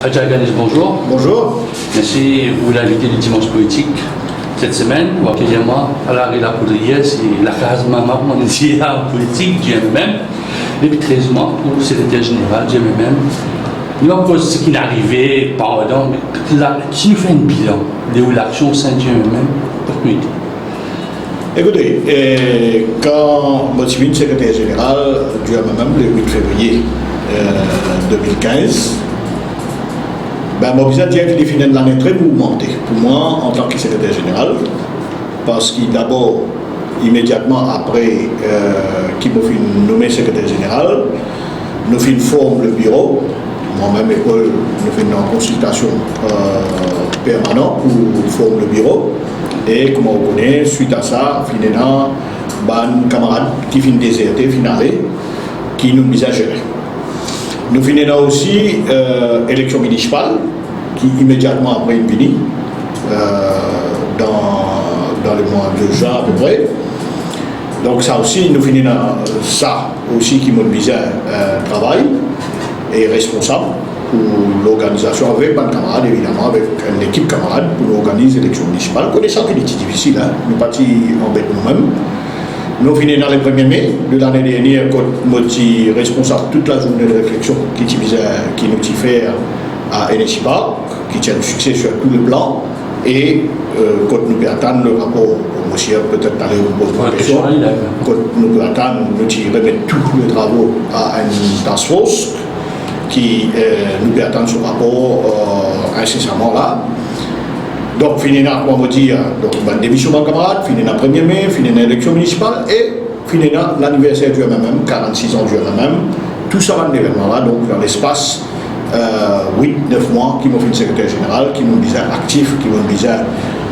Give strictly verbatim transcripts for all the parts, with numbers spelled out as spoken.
Adja Ganesh, bonzour. Bonzour. Mersi pou lavite de Dimanche Politique cette semaine. Ou akeyir mwa a lari Lapoudrière, se lakaz mama, kouma nou dir, politik di M M M. Depi trez mwa, ou sekreter zeneral di M M M. Nou ap koz seki arive pandan, me la, si nou fer enn bilan de ou laksion o sein di M M M, kot nou ete? Ekoute, eh, kan mo ti vinn sekreter zeneral di M M M le wit fevriye, eh, de mil kinz, ben, mo bizin dir ki li finn enn lane tre mouvmante pou mwa antan ki sekreter zeneral, parski dabor, imediatman apre, eh, ki mo finn nome sekreter zeneral, nou finn form le biro. Mwa mem ek Paul, nou finn an konsiltasion, eh, permanan pou form le biro. E kouma ou kone, swit a sa, finn ena bann kamarad ki finn dezerte, finn ale, ki nou bizin zere. Nou finn ena osi, eh, eleksion minisipal, ki imediatman apre inn vini, eh, dan, dan lemwa de zin apepre. Donk sa osi, nou finn ena sa osi ki monn bizin, eh, travay e responsab pou lorganizasion avek bann kamarad, evidaman, avek enn lekip kamarad pou nou organiz eleksion minisipal. Konesan ki li ti difisil, hein, nou pa ti anbet nou mem. Nou finn ena le premie me de lane dernie, kot mo ti responsab tou lazourne de refleksion ki ti bizin, ki nou ti fer a N S I Park, ki ti enn sikse sur tou le plan, e, eh, kot nou pe atann le rapor, mo sir petet ale ou poz mwa kestion, kot nou pe atann, nou ti remet tou le travo a enn task force ki, eh, nou pe atann so rapor, eh, insesaman la. Donk, finn ena, kouma mo dir, donk, bann demision bann kamarad, finn ena premie me, finn ena eleksion minisipal, e finn ena laniverser di M M M, karann-sis an di M M M, tou sa bann levennman la, donk, dan lespas, eh, wit, nef mwa ki mo finn sekreter zeneral, ki monn bizin aktif, ki monn bizin,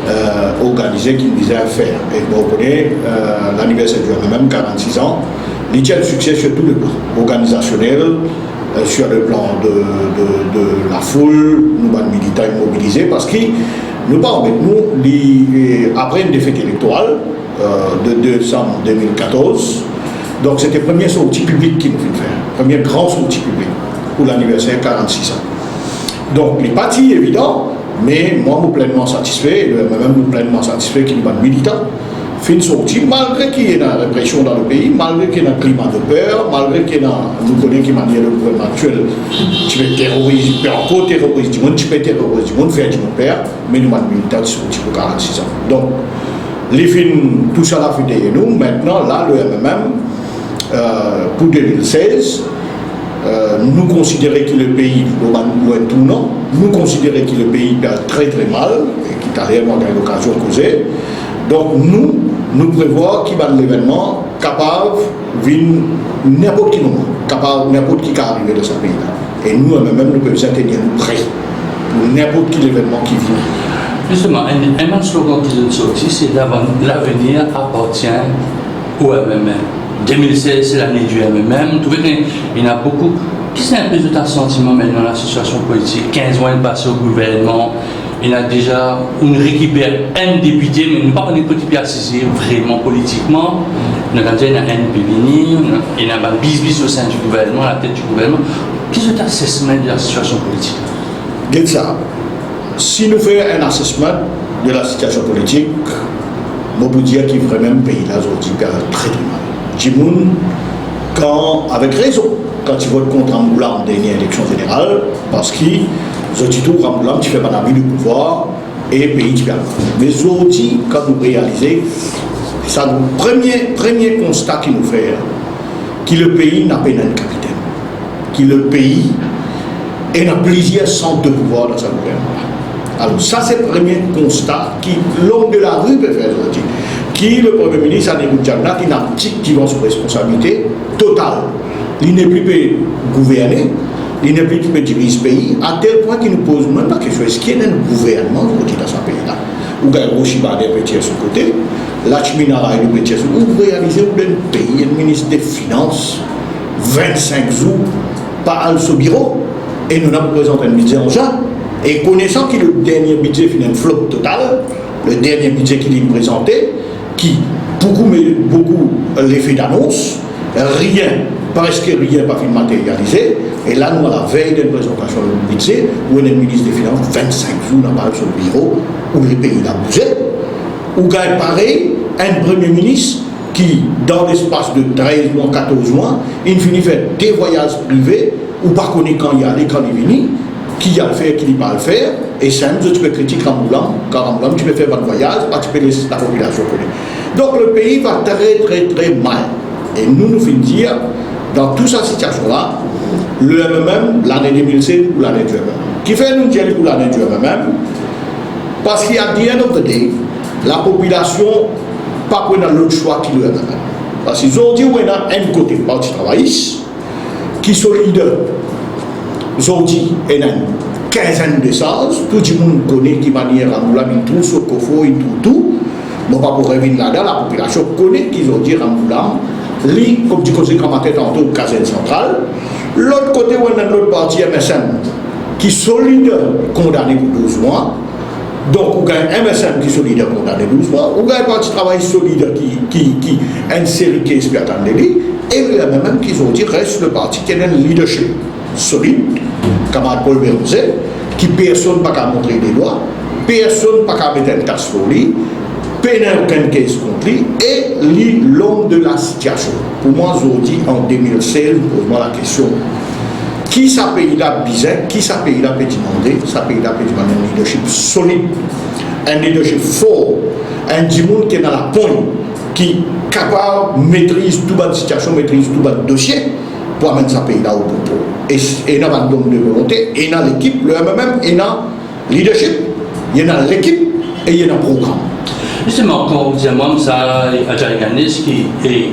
eh, organize, ki monn bizin fer. E bon, ou kone, eh, laniverser di M M M, karann-sis an, li ti enn sikse sur tou le plan, organizasionel, eh, sur le plan de, de, de lafoul, nou bann militan mobilize, parski nou pa anbet nou, li, eh, apre enn defet elektoral, eh, de desam de mil katorz. Donk, se te premie sorti piblik ki nou finn fer, premie gran sorti piblik pou laniverser karann-sis an. Donk, li pa ti evidan, me mwa, mo plennman satisfe, e nou mem, nou plennman satisfe ki nou bann militan finn sorti, malgre ki ena represion dan le pei, malgre ki ena klima de per, malgre ki ena, nou kone ki manier le gouvernman aktiel ti pe teroriz, pe ankor teroriz dimoun, ti pe teroriz dimoun, fer dimoun per, me nou bann militan ti sorti pou karann-sis an. Donk, li finn, tou sa la finn deryer nou. Mintnan, la, le M M M, eh, pou de mil sez, eh, nou konsidere ki le pei, nou bann, nou enn tournan, nou konsidere ki le pei pe al tre, tre mal, e ki taler nou gagn lokazion koze. Donk, nou, nou prevwar ki bann levennman kapav vinn ninport ki moman, kapav ninport ki kapav arive dan sa pei la. E nou, M M M, nou pe bizin tenir nou pre pou ninport ki levennman ki vini. Zisteman, enn, enn bann slogan ki zot sorti, se lavan-, l'avenir appartient au M M M. De mil sez, se lane di M M M. Trouve ki ena boukou. Ki se enpe zot santiman mintnan, lasosiasion politik, kinz mwa inn pase o gouvernman, ena deza, nou rekiper enn depite, me nou pa kone kot li pe asize vreman politikman. Nou kapav dir ena enn pe vini, ena, ena bann bizbiz o sein di gouvernman, latet di gouvernman. Ki zot assessment de lasitiasion politik la? Get sa, si nou fer enn assessment de lasitiasion politik, mo pou dir ki vremem pei la zordi pe al tre, tre mal. Dimoun, kan, avek rezon, kan ti vot kont Ramgoolam dernie eleksion zeneral, parski zot ti trouv Ramgoolam ti fer bann abi de pouvwar e pei ti pe al mal. Me zordi, kan nou realize, sa nou premie, premie konsta ki nou fer, ki le pei napa enn kapitenn, ki le pei ena plizier sant de pouvwar dan sa gouvernman la. Alor, sa se premie konsta ki lom de lari pe fer zordi, ki le Premie Minis Anirudh Jagannath inn abdik divan so responsabilite total. Li nepli pe gouverne, li nepli pe diriz pei, a tel pwin ki nou poz nou mem lakestion, eski ena enn gouvernman ki dan sa pei la? Ou gagn Roshi Bader pe tir so kote, Lakshmi Narayan pe tir so, ou realize ou dan enn pei, enn minis de finans, vennsenk zour pa al so biro, e nou ena pou prezant enn bidze an zin. E konesan ki le dernie bidze finn enn flop total, le dernie bidze ki li prezante, ki boukou, me boukou lefe danons, rien Preske rien pa finn materyalize, e la nou alavey d'enn prezantasion de bize, ou ena enn minis de finans, vinn-sink zour napa so biro, ou le pei la bouze, ou gagn parey enn premie minis ki, dan lespas de trez mwa, katorz mwa, inn fini fer de vwayaz prive, ou pa kone kan li ale, kan li vini, ki li al fer, ki li pa al fer, e sa mem zot ti pe kritik Ramgoolam, kan Ramgoolam ti pe fer bann vwayaz, pa ti pe les lapopilasion kone. Donk, le pei va tre, tre, tre mal. E nou, nou finn dir, dan tou sa sitiasion la, le M M M, lane de mil sez pou lane di M M M. Kifer nou dir li pou lane di M M M? Parski at the end of the day, lapopilasion pa pou ena lot swa ki le M M M. Parski zordi ou ena enn kote Parti Travayis, ki so lider, zordi ena enn kinzenn de sarz, tou dimoun kone ki manier Ramgoolam inn trouv so kofor, inn trouv tou. Mo pa pou revinn ladan, lapopilasion kone ki zordi Ramgoolam, li, kouma ti koze Gramatin tanto, Kazern Santral. Lot kote, ou ena lot parti, M S M, ki so lider kondane pou douz mwa. Donk, ou gagn M S M ki so lider kondane douz mwa, ou gagn Parti Travayis so lider ki, ki, ki enn seri kes pe atann de li, e le M M M ki zordi res le parti ki ena enn leadership solid, kamarad Paul Bérenger, ki personn pa kav montre li dedwa, personn pa kav met enn tas lor li, pena okenn kes kont li, e li l'homme de la situation. Pou mwa, zordi, an de mil sez, poz mwa lakestion, ki sa pei la bizin, ki sa pei la pe dimande? Sa pei la pe dimann enn leadership solid, enn leadership for, enn dimoun ki ena lapogn, ki kapav metriz tou bann sitiasion, metriz tou bann dosie pou amenn sa pei la o bon port. E, ena bann dimoun de volonte, ena lekip, le M M M ena leadership, ena lekip e ena program. Zisteman, kan ou dir mwa sa, Adjari Ganesh, ki, e,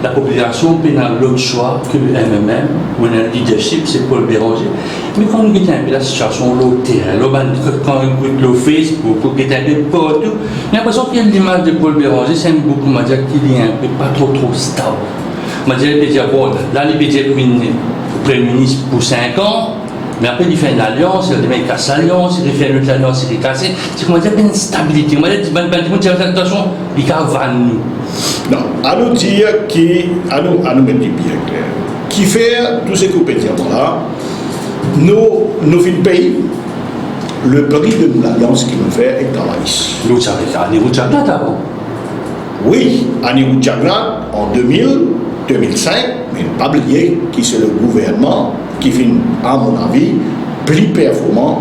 lapopilasion pena lot swa ki le M M M, ou ena leadership, se Paul Bérenger. Me kan nou get enpe lasitiasion lor terin, lor bann, kan nou ekout lor Facebook, ou get enpe partou, nou linpresion ki limaz de Paul Bérenger, se enn boug, koumadir, ki li enpe pa tro, tro stab. Koumadir, li pe dir, bon, la, li pe dir pou vinn premie minis pou sink an, me apre, li fer enn alians, li kas lalians, li fer lot lalians, li kase. Se, koumadir, pena stabilite. Koumadir, bann, bann dimoun dir, atansion, li kav vann nou. Non, anou dir ki, anou, anou met li bien kler. Kifer tou seki ou pe dir mwa la, nou, nou finn pey le pri de nou lalians ki nou fer ek Travayis. Nou ti avek Anirudh Jagannath avan. Wi, Anirudh Jagannath an de mil, de mil sink, me pa bliye ki se le gouvernman ki finn, a mon avi, pli performan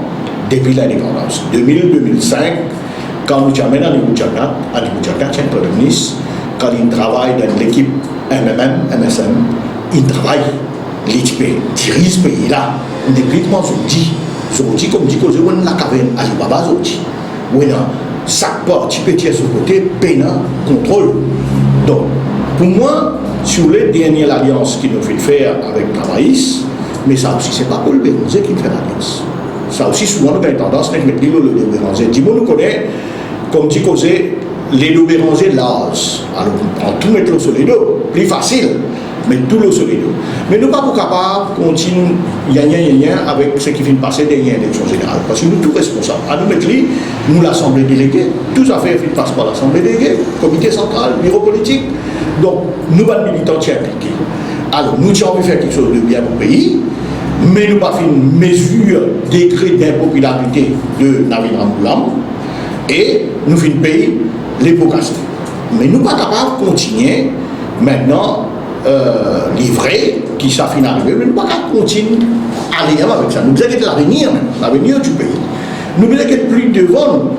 depi lindepandans. De mil, de mil sink, kan nou ti amenn Anirudh Jagannath, Anirudh Jagannath ti enn premie minis, kan li travay dan lekip M M M, M S M, li travay, li ti pe diriz pei la. Nepli kouma zordi, zordi, kouma dir koze, ou enn lakavern Alibaba zordi. Ou ena sak parti pe tir so kote, pena kontrol. Donk, pou mwa, si ou le, dernie lalians ki nou finn fer avek Travayis, me sa osi, se pa Paul Bérenger ki fer lalians. Sa osi, souvan, nou gagn tandans nek met li lor ledo Bérenger. Dimoun nou kone, kouma dir koze, ledo Bérenger larz. Alor, pran tou met lor so ledo, pli fasil. Met tou lor so ledo. Me nou pa pou kapav kontign yin, yin, yin, yin avek seki finn pase dernie eleksion zeneral. Parski nou tou responsab. Anou met li, nou Lasanble Delege, tou zafer finn pas par Lasanble Delege, Komite Santral, Biro Politik. Donk, nou bann militan ti inplike. Alor, nou ti anvi fer kiksoz de bien pou pei, me nou pa finn mezir degre dinpopilarite de Navin Ramgoolam, e nou finn pey le po kase. Me nou pa kapav kontigne, mintnan, eh, li vre ki sa finn arive, me nou pa kapav kontign ale avek sa. Nou bizin get lavenir mem, lavenir di pei. Nou bizin get pli devan nou.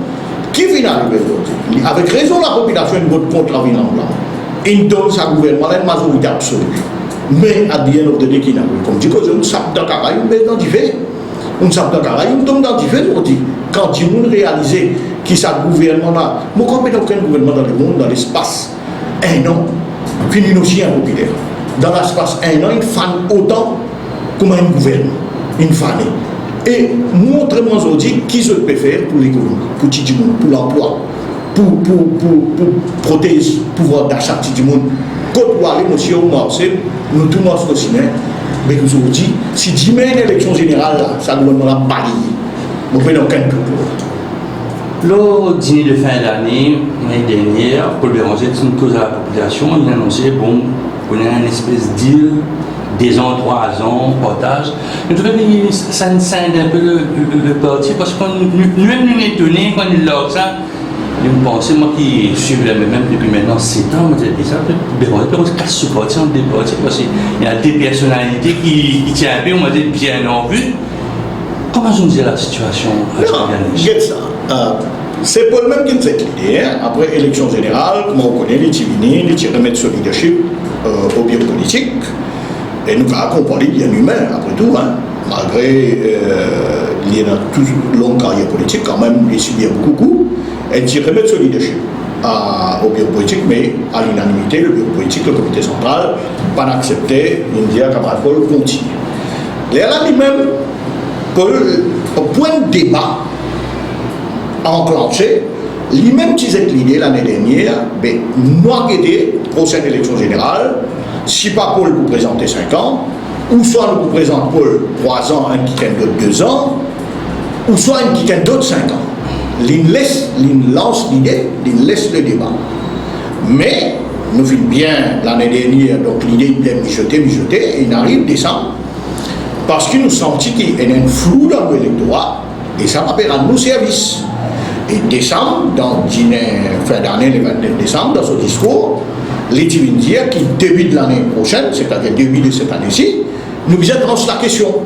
Ki finn arive zordi? Avek rezon, lapopilasion inn vot kont Navin Ramgoolam. Inn donn sa gouvernman la enn mazorite absoli. Me at the end of the day, ki inn arive? Kouma dir koze, ou sap dan karay, ou bes dan dife. Ou sap dan karay, ou tom dan dife zordi. Kan dimoun realize ki sa gouvernman la, mo krwar pena okenn gouvernman dan lemond, dan lespas enn an, finn osi inpopiler. Dan lespas enn an, inn fann otan kouma inn gouvernman, inn fane. E montre mwa zordi ki zot pe fer pou lekonomi, pou ti dimoun, pou lanplwa, pou, pou, pou, pou protez pouvwar dasa ti dimoun. Kot ou ale, mo sir ou marse, nou tou mars lor simin, me zordi, si dimin ena eleksion zeneral la, sa gouvernman la balaye. Mo pena okenn dout lor sa. Lor diner de fin dane, lane dernier, Paul Bérenger ti koz ar lapopilasion, li anonse, bon, pou ena enn espes deal De zan, trwa zan, partaz. Nou trouve ki sa, sa inn sind inpe le, le, le parti, parski kan nou, nou, nou mem nou etone kan nou larg sa, nou panse, mwa ki swiv le MMM depi aster set an, mo dir, e sa, Béranger pe kas so parti an de parti, parski ena de personalite ki, ki ti inpe, on va dir, bien an vi. Kouma zot dir lasitiasion, non, Yanis? Get sa. Euh, se Paul mem ki finn get lide, hein. Apre eleksion zeneral, kouma ou kone, li ti vini, li ti remet so leadership, euh, o biro politik. E nou kapav konpran li, li enn imin, apre tou, hein. Malgre, euh, li ena tou long karyer politik, kanmem, li sibi boukou kou. E li ti remet so leadership a, o biro politik, me a linanimite, le biro politik, le komite santral, pa'nn aksepte, inn dir kamarad Paul kontigne. Lerla limem, Paul, pwin deba anklanse, limem ti get lide lane dernier, be, nou a gete prosenn eleksion zeneral, si pa Paul pou prezante sink an, ouswa nou pou prezant Paul trwa zan, enn kikenn dot de zan, ouswa enn kikenn dot sink an. Linn les, linn lans lide, linn les le deba. Me nou finn bien lane dernier, donk lide inn bien mizote, mizote, e inn ariv desam, parski nou santi ki ena enn flou dan nou elektora, e sa pa pe rann nou servis. E desam, dan diner fin dane, le vintnef desam, dan so diskour, li ti vinn dir ki debi de lane prosenn, setadir debi de set ane si, nou bizin trans lakestion.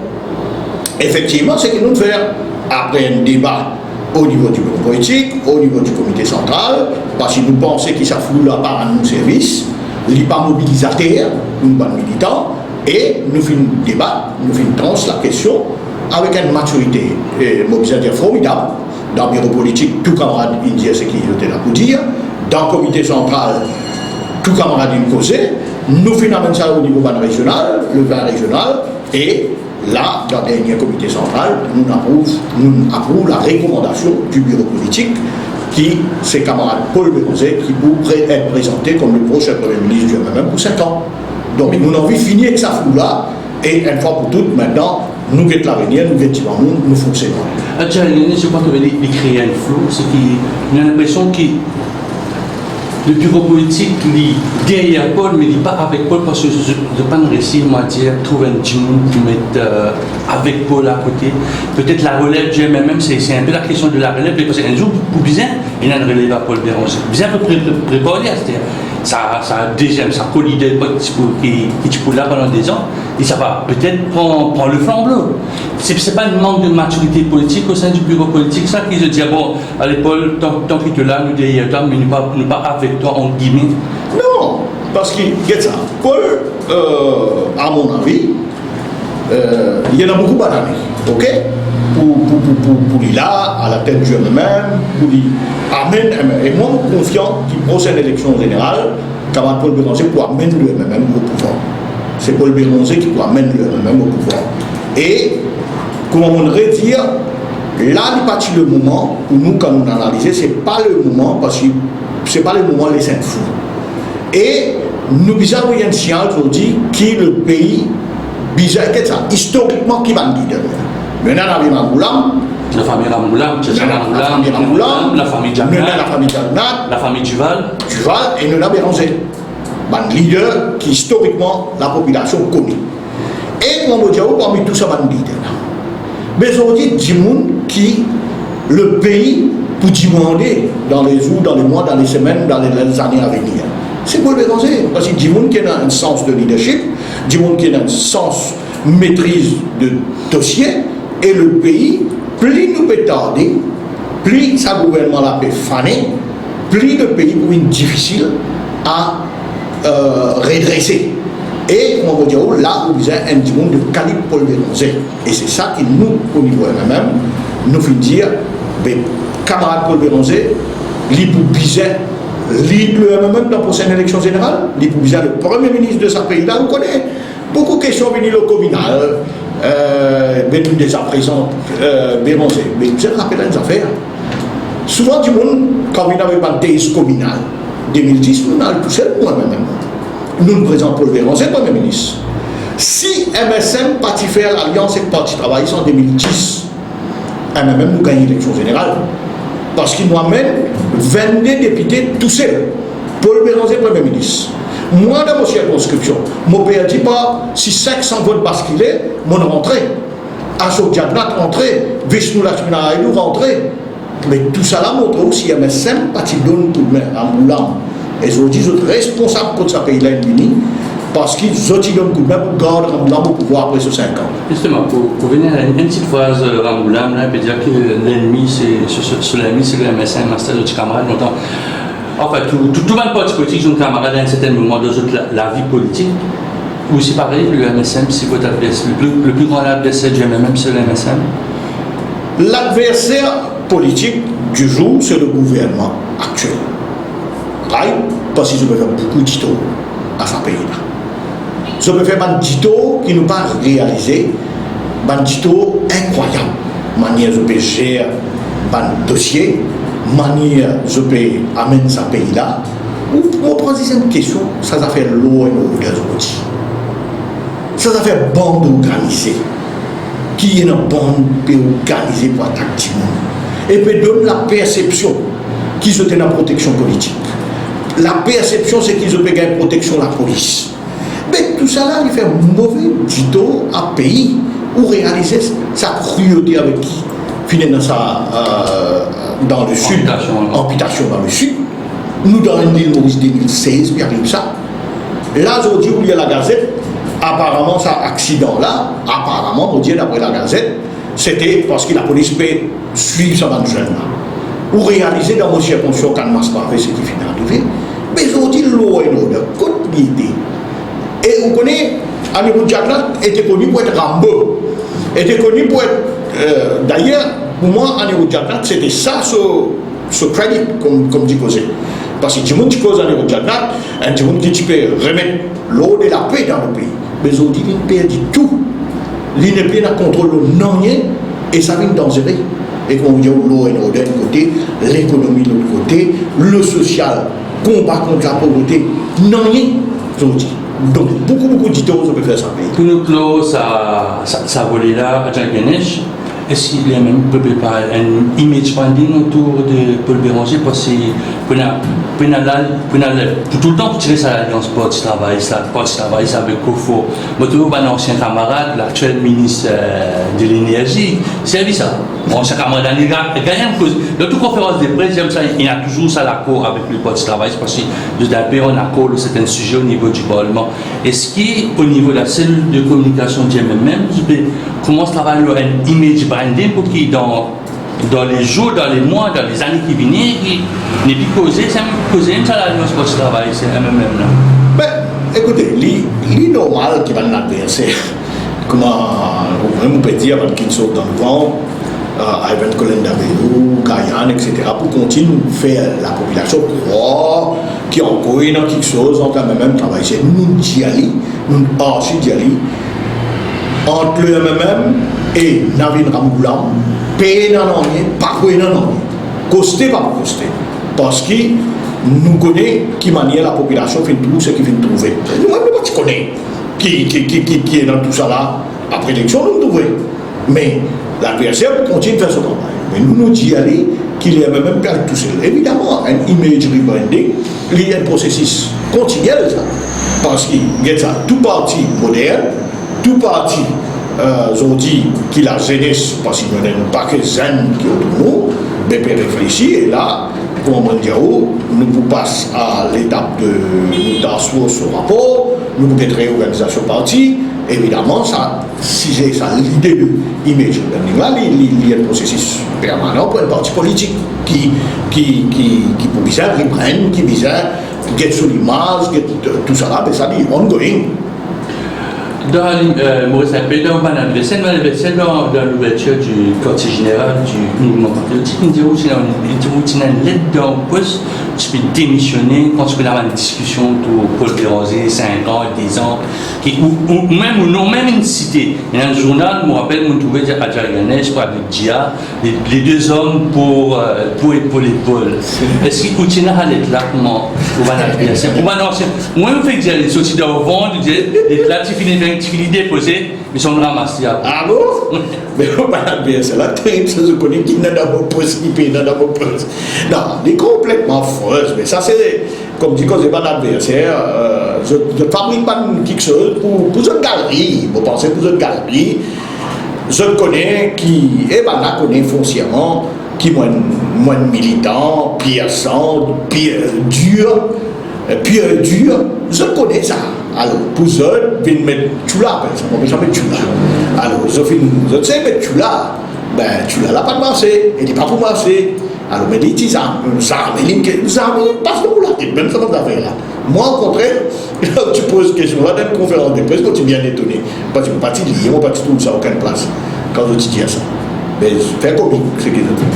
Efektivman, seki nou fer apre enn deba o nivo di biro politik, o nivo di komite santral, parski nou panse ki sa flou la pa rann nou servis, li pa mobilizater pou nou bann militan, e nou finn debat, nou finn trans lakestion avek enn matirite, e mo bizin dir formidab. Dan biro politik, tou kamarad inn dir seki zot ena pou dir. Dan komite santral, tou kamarad inn koze. Nou finn amenn sa o nivo bann rezional, le vin rezional, e la, dan dernie komite santral, nou aprouv, nou aprouv larekomandasion di biro politik ki se kamarad Paul Béranger ki pou pre-, et prezante kom le prosin premie minis di MMM pou sink an. Donk, nou anvi fini ek sa flou la, e enn fwa pou tou, mintnan, nou get lavenir, nou get dimoun, nou fonse. Adja, Yanis, mo krwar ki li, li kree enn flou, seki nou ena linpresion ki le biro politik, li deryer Paul, me li pa avek Paul, parski zot, zot pa'nn resi, mo dir, trouv enn dimoun pou met, euh, avek Paul akote. Petet larelev di MMM, se, se enn pe lakestion de larelev, parski enn zour pou bizin ena enn relev a Paul Béranger. Bizin pe pre-, pre-, prepar li aster. Sa, sa deziem, sa ko-lider ki ti pou, ki, ki ti pou la pandan de zan, e sa va petet pran, pran le flanbo. Se, se pa enn mank de matirite politik o sein di biro politik, sa, ki zot dir, bon, ale Paul, tan, tan ki to la, nou deryer twa, me nou pa, nou pa avek twa, ant gime. Non, parski, get sa, Paul, euh, a mon avi, euh, li ena boukou bann ane, ok? Pou, pou, pou, pou, pou li la, alatet di MMM, pou li amenn, e mwa, mo konfian ki prosenn eleksion zeneral, kamarad Paul Béranger pou amenn le MMM o pouvwar. Se Paul Béranger ki pou amenn le MMM o pouvwar. E, kouma mo redir, la, li pa ti le moman pou nou, kan nou analize, se pa le moman, parski se pa le moman les infos. E nou bizin avoy enn signal zordi ki le pei bizin, get sa, istorikman ki bann lider. Nou ena lafami Ramgoolam, lafami Ramgoolam, nou ena lafami Ramgoolam, lafami Jagannath, nou ena lafami Jagannath, lafami Duval, Duval, e nou ena Béranger. Bann lider ki istorikman lapopilasion kone. E kouma mo dir ou, parmi tou sa bann lider la, be zordi dimoun ki le pei pou dimande dan le zour, dan le mwa, dan le semenn, dan le, le zane a venir, se Paul Béranger. Parski dimoun ki ena enn sans de leadership, dimoun ki ena enn sans metriz de dosie, e le pei, pli nou pe tarde, pli sa gouvernman la pe fane, pli le pei pou vinn difisil a, euh, redrese. E, kouma mo dir ou, la ou bizin enn dimoun de kalib Paul Béranger. E se sa ki nou, o nivo MMM, nou finn dir, be, kamarad Paul Béranger, li pou bizin lid le MMM dan prosenn eleksion zeneral, li pou bizin le premie minis de sa pei la, ou kone, boukou kestion vini lor kominal, euh, be nou deza prezant, euh, Béranger. Me nou bizin rapel enn zafer. Souvan dimoun, kan vinn avek bann tez kominal, de mil dis, nou al tousel, mwa mem. Nou prezant Paul Béranger premie minis. Si MSM pa ti fer lalians ek Parti Travayis an de mil dis, mwa mem nou gagn eleksion zeneral. Parski nou amenn vennde depite tousel. Paul Béranger premie minis. Mwa, dan mo sirkonskripsion, mo perdi par si sink san vot baskile, mo rantre. Ashok Jagannath rantre, Vishnu Lakshmi Narayan rantre. Me tousala montre ou si M S M pa ti donn koudme Ramgoolam, e zordi zot responsab kot sa pei la inn vini, parski zot ti donn koudme pou gard Ramgoolam o pouvwar apre so sink an. Zisteman, pou, pou vini a enn, enn ti fraz, euh, Ramgoolam la, pe dir ki lennmi se, se, se, se lennmi se le M S M, aster zot ti kamarad lontan. Anfin, tou, tou, tou bann parti politik zot kamarad a enn serten moman dan zot la, lavi politik. Ou si parey, le M S M, si vot advers-, le pli, le pli gran adverser di M M M, se le M S M. Ladverser politik di zour, se le gouvernman aktiel. Parey, parski zot pe fer boukou ditor a sa pei la. Zot pe fer bann ditor ki nou pa realize, bann ditor inkrwayab. Manier zot pe zer bann dosie, manier zot pe amenn sa pei la. Ou, mo pran deziem kestion, sa zafer law and order, zot pe dir. Sa zafer band organize, ki ena bann pe organize pou atak dimoun, e pe donn lapersepsion ki zot ena proteksion politik. Lapersepsion se ki zot pe gagn proteksion lapolis. Me tousala, li fer move ditor a pei. Ou realize sa kruelte avek ki finn ena sa, euh, dan le sid, anpitasion, anpitasion dan le sid. Nou dan enn Lil Moris de mil sez, pe ariv sa. La, zordi, ou lir Lagazet, aparaman, sa aksidan la, aparaman, mo dir, dapre Lagazet, sete parski lapolis pe swiv sa bann zenn la. Ou realize dan mo sirkonskripsion Kannmas Pave seki finn arive. Me zordi, law and order, kot li ete? E ou kone, Anirudh Jagannath ete koni pou et Rambo. Ete koni pou et, euh, dayer, pou mwa, Anirudh Jagannath, sete sa so, so credit, kom, kom dir koze. Parski dimoun ti koz Anirudh Jagannath, enn dimoun ki ti pe remet lord e lape dan le pei. Me zordi, li perdi tou. Li nepli ena kontrol lor nanye, e sa vinn danzere. E kouma ou dir, law and order enn kote, lekonomi lot kote, le sosial, konba kont lapovrete, nanye zordi. Donk, boukou, boukou ditor zot pe fer sa pei. Pou nou klor sa, sa, sa vole la, Adrian Ganesh, eski li mem pe prepar enn image branding otour de Paul Bérenger, parski pou ena, pou ena la, pou ena la, pou toultan pou tire sa lalians Parti Travayis la, Parti Travayis avek COFOR. Mo trouv bann ansien kamarad, laktiel minis, euh, de Lenerzi, servi sa. Ansien kamarad, li ga-, gagn enn koz. Dan tou konferans de pres, zot ena touzour sa lakor avek le Parti Travayis, parski zot enpe an akor lor serten size o nivo di parlman. Eski o nivo la selil de kominikasion di M M M, zot pe koumans travay lor enn image branding pou ki dan, dan le zour, dan le mwa, dan le zane ki vini, ki nepli koze, sa mem koze mem sa lalians Parti Travayis, se M M M la? Be, ekoute, li, li normal ki bann adverser, kouma ou mem ou pe dir, bann ki sort dan nou kan, euh, Ivan Koledabeyo, Gayan, et cetera, pou kontign fer lapopilasion krwar ki ankor ena kiksoz ant M M M, Travayis. Nou dir li, nou arsi dir li, ant le M M M e Navin Ramgoolam, pena nanye, pa pou ena nanye. Koste pa pou koste. Parski nou kone ki manier lapopilasion finn trouv seki finn trouve. Nou mem nou pa ti kone ki, ki, ki, ki, ki ena tousala. Apre eleksion, nou trouve. Me ladverser pou kontign fer so travay. Me nou, nou dir li ki li mem pe al tousel. Evidaman, enn image rebranding, li enn prosesis kontiniel sa. Parski, get sa, tou parti modern, tou parti, euh, zordi ki lazenes, parski nou ena enn pake zenn ki otour nou, be pe reflesi, e la, kouma mo dir ou, nou pou pas a letap de nou task force rapor, nou pou get reorganizasion parti. Evidaman, sa size, sa lide de image branding la, li, li, li enn prosesis permanan pou enn parti politik ki, ki, ki, ki pou bizin rebrand, ki bizin get so limaz, get, euh, tousala, be sa li ongoing. Dan, euh, mo res enpe dan bann adverser, bann adverser dan, dan louvertir di kartie zeneral di Mouvman Patriotik, inn dir ou ti ena, inn dir ou ti ena enn let dan pos, ti pe demisione, kan ti pe ena bann diskision otour Paul Bérenger, sink an, de zan, ki, ou, ou, ou mem, ou non mem inn site. Ena enn zournal, mo rapel, mo trouve, dir Adrian Ganesh, Pradip Jia, les, les deux hommes pour, euh, pour épauler Paul. Eski ou ti ena sa let la kouma, pou bann adverser, pou bann ansien? Mwa, mo fek dir, li sorti dan vant, li dir, let la ti fini, ti fini depoze, me sa inn ramas li apre. Ah bon? Me bann adverser la, terib, sa zot kone ki ena dan mo pos, ki pena dan mo pos. Non, li konpletman fos, me sa se Koumsi kan zot bann adverser, euh, zot, zot fabrik bann kiksoz pou, pou zot galri. Mo panse pou zot galri, zot kone ki, e bann la kone fonsierman ki mo enn, mo enn militan, pur sang, pur dur, euh, pur dur, zot kone sa. Alor, pou zot, vinn met tchoula, apel sa, mo apel sa met tchoula. Alor, zot finn, zot sey met tchoula, be, tchoula la pa marse, e li pa pou marse. Alor, me li ti zam-, zame li, ke zame li pas dan latet, mem sa bann zafer la. Mwa, okontrer, ti poz kestion la dan enn konferans de pres, mo ti bien etone. Parski mo pa ti lir, mo pa ti trouv sa okenn plas, kan zot ti dir sa. Me fer komik, seki zot fer.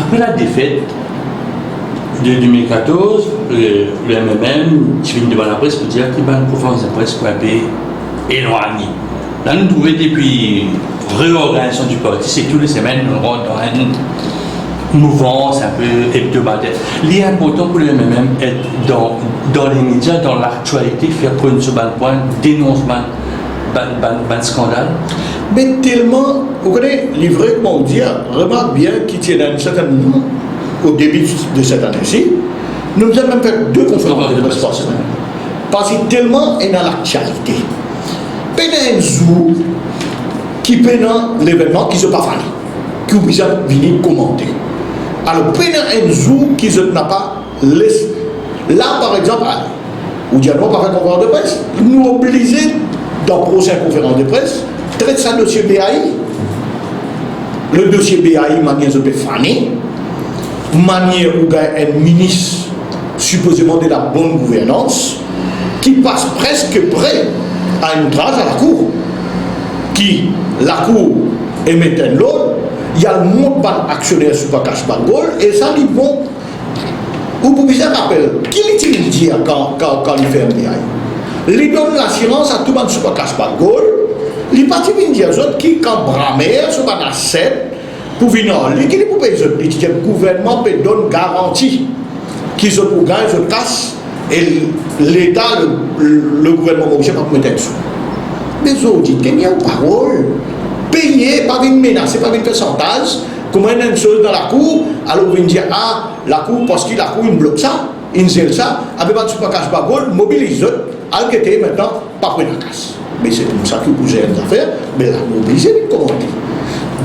Apre la defet de de mil katorz, le, le M M M ti vinn devan lapres pou dir ki bann konferans de pres pou enpe elwagne. La, nou trouve depi reorganizasion di parti, se tou le semenn nou rant dan enn mouvans enpe ebdomader. Li inportan pou le M M M et dan, dan lemedia, dan laktialite, fer konn so bann pwin, denons bann, bann, bann, bann skandal. Me telman, ou kone, li vre kouma ou dir, remark bien ki ti ena enn sertin moman, o debi de set ane si, nou bizin mem fer de konferans de pres par semenn. Parski telman ena laktialite. Pena enn zour ki pena levennman ki zot pa fane, ki ou bizin vini komante. Alor, pena enn zour ki zot napa les. La, par exanp, ale, ou dir, "Non, pa fer konferans de pres." Nou oblize, dan prosin konferans de pres, tret sa dosie B A I. Le dosie B A I, manier zot pe fane, manier ou gagn enn minis sipozeman de la bonn gouvernans, ki pas preske pre a enn outraj a lakour, ki lakour emet enn lord, li al mont bann aksioner Super Cash Bakgol, e sa li bon. Ou pou bizin rapel, ki li ti vinn dir kan, kan, kan li ferm B A I? Li donn lasirans a tou bann Super Cash Bakgol, li pa ti vinn dir zot ki kan Bramer, so bann aset, pou vinn ar li, ki li pou pey zot? Li ti dir gouvernman pe donn garanti ki zot pou gagn zot kas e Leta, le, le gouvernman morisien pa pou met enn sou. Me zordi, teni ou parol, peye, pa vinn menase, pa vinn fer santaz, kouma enn soz dan lakour, alor vinn dir, ah, lakour, parski lakour inn blok sa, inn zel sa, abe bann Super Cash Bakgol, mobiliz zot, al gete, mintnan, pa pou ena kas. Me se koumsa ki ou pou zer enn zafer, me la nou oblize vinn komante.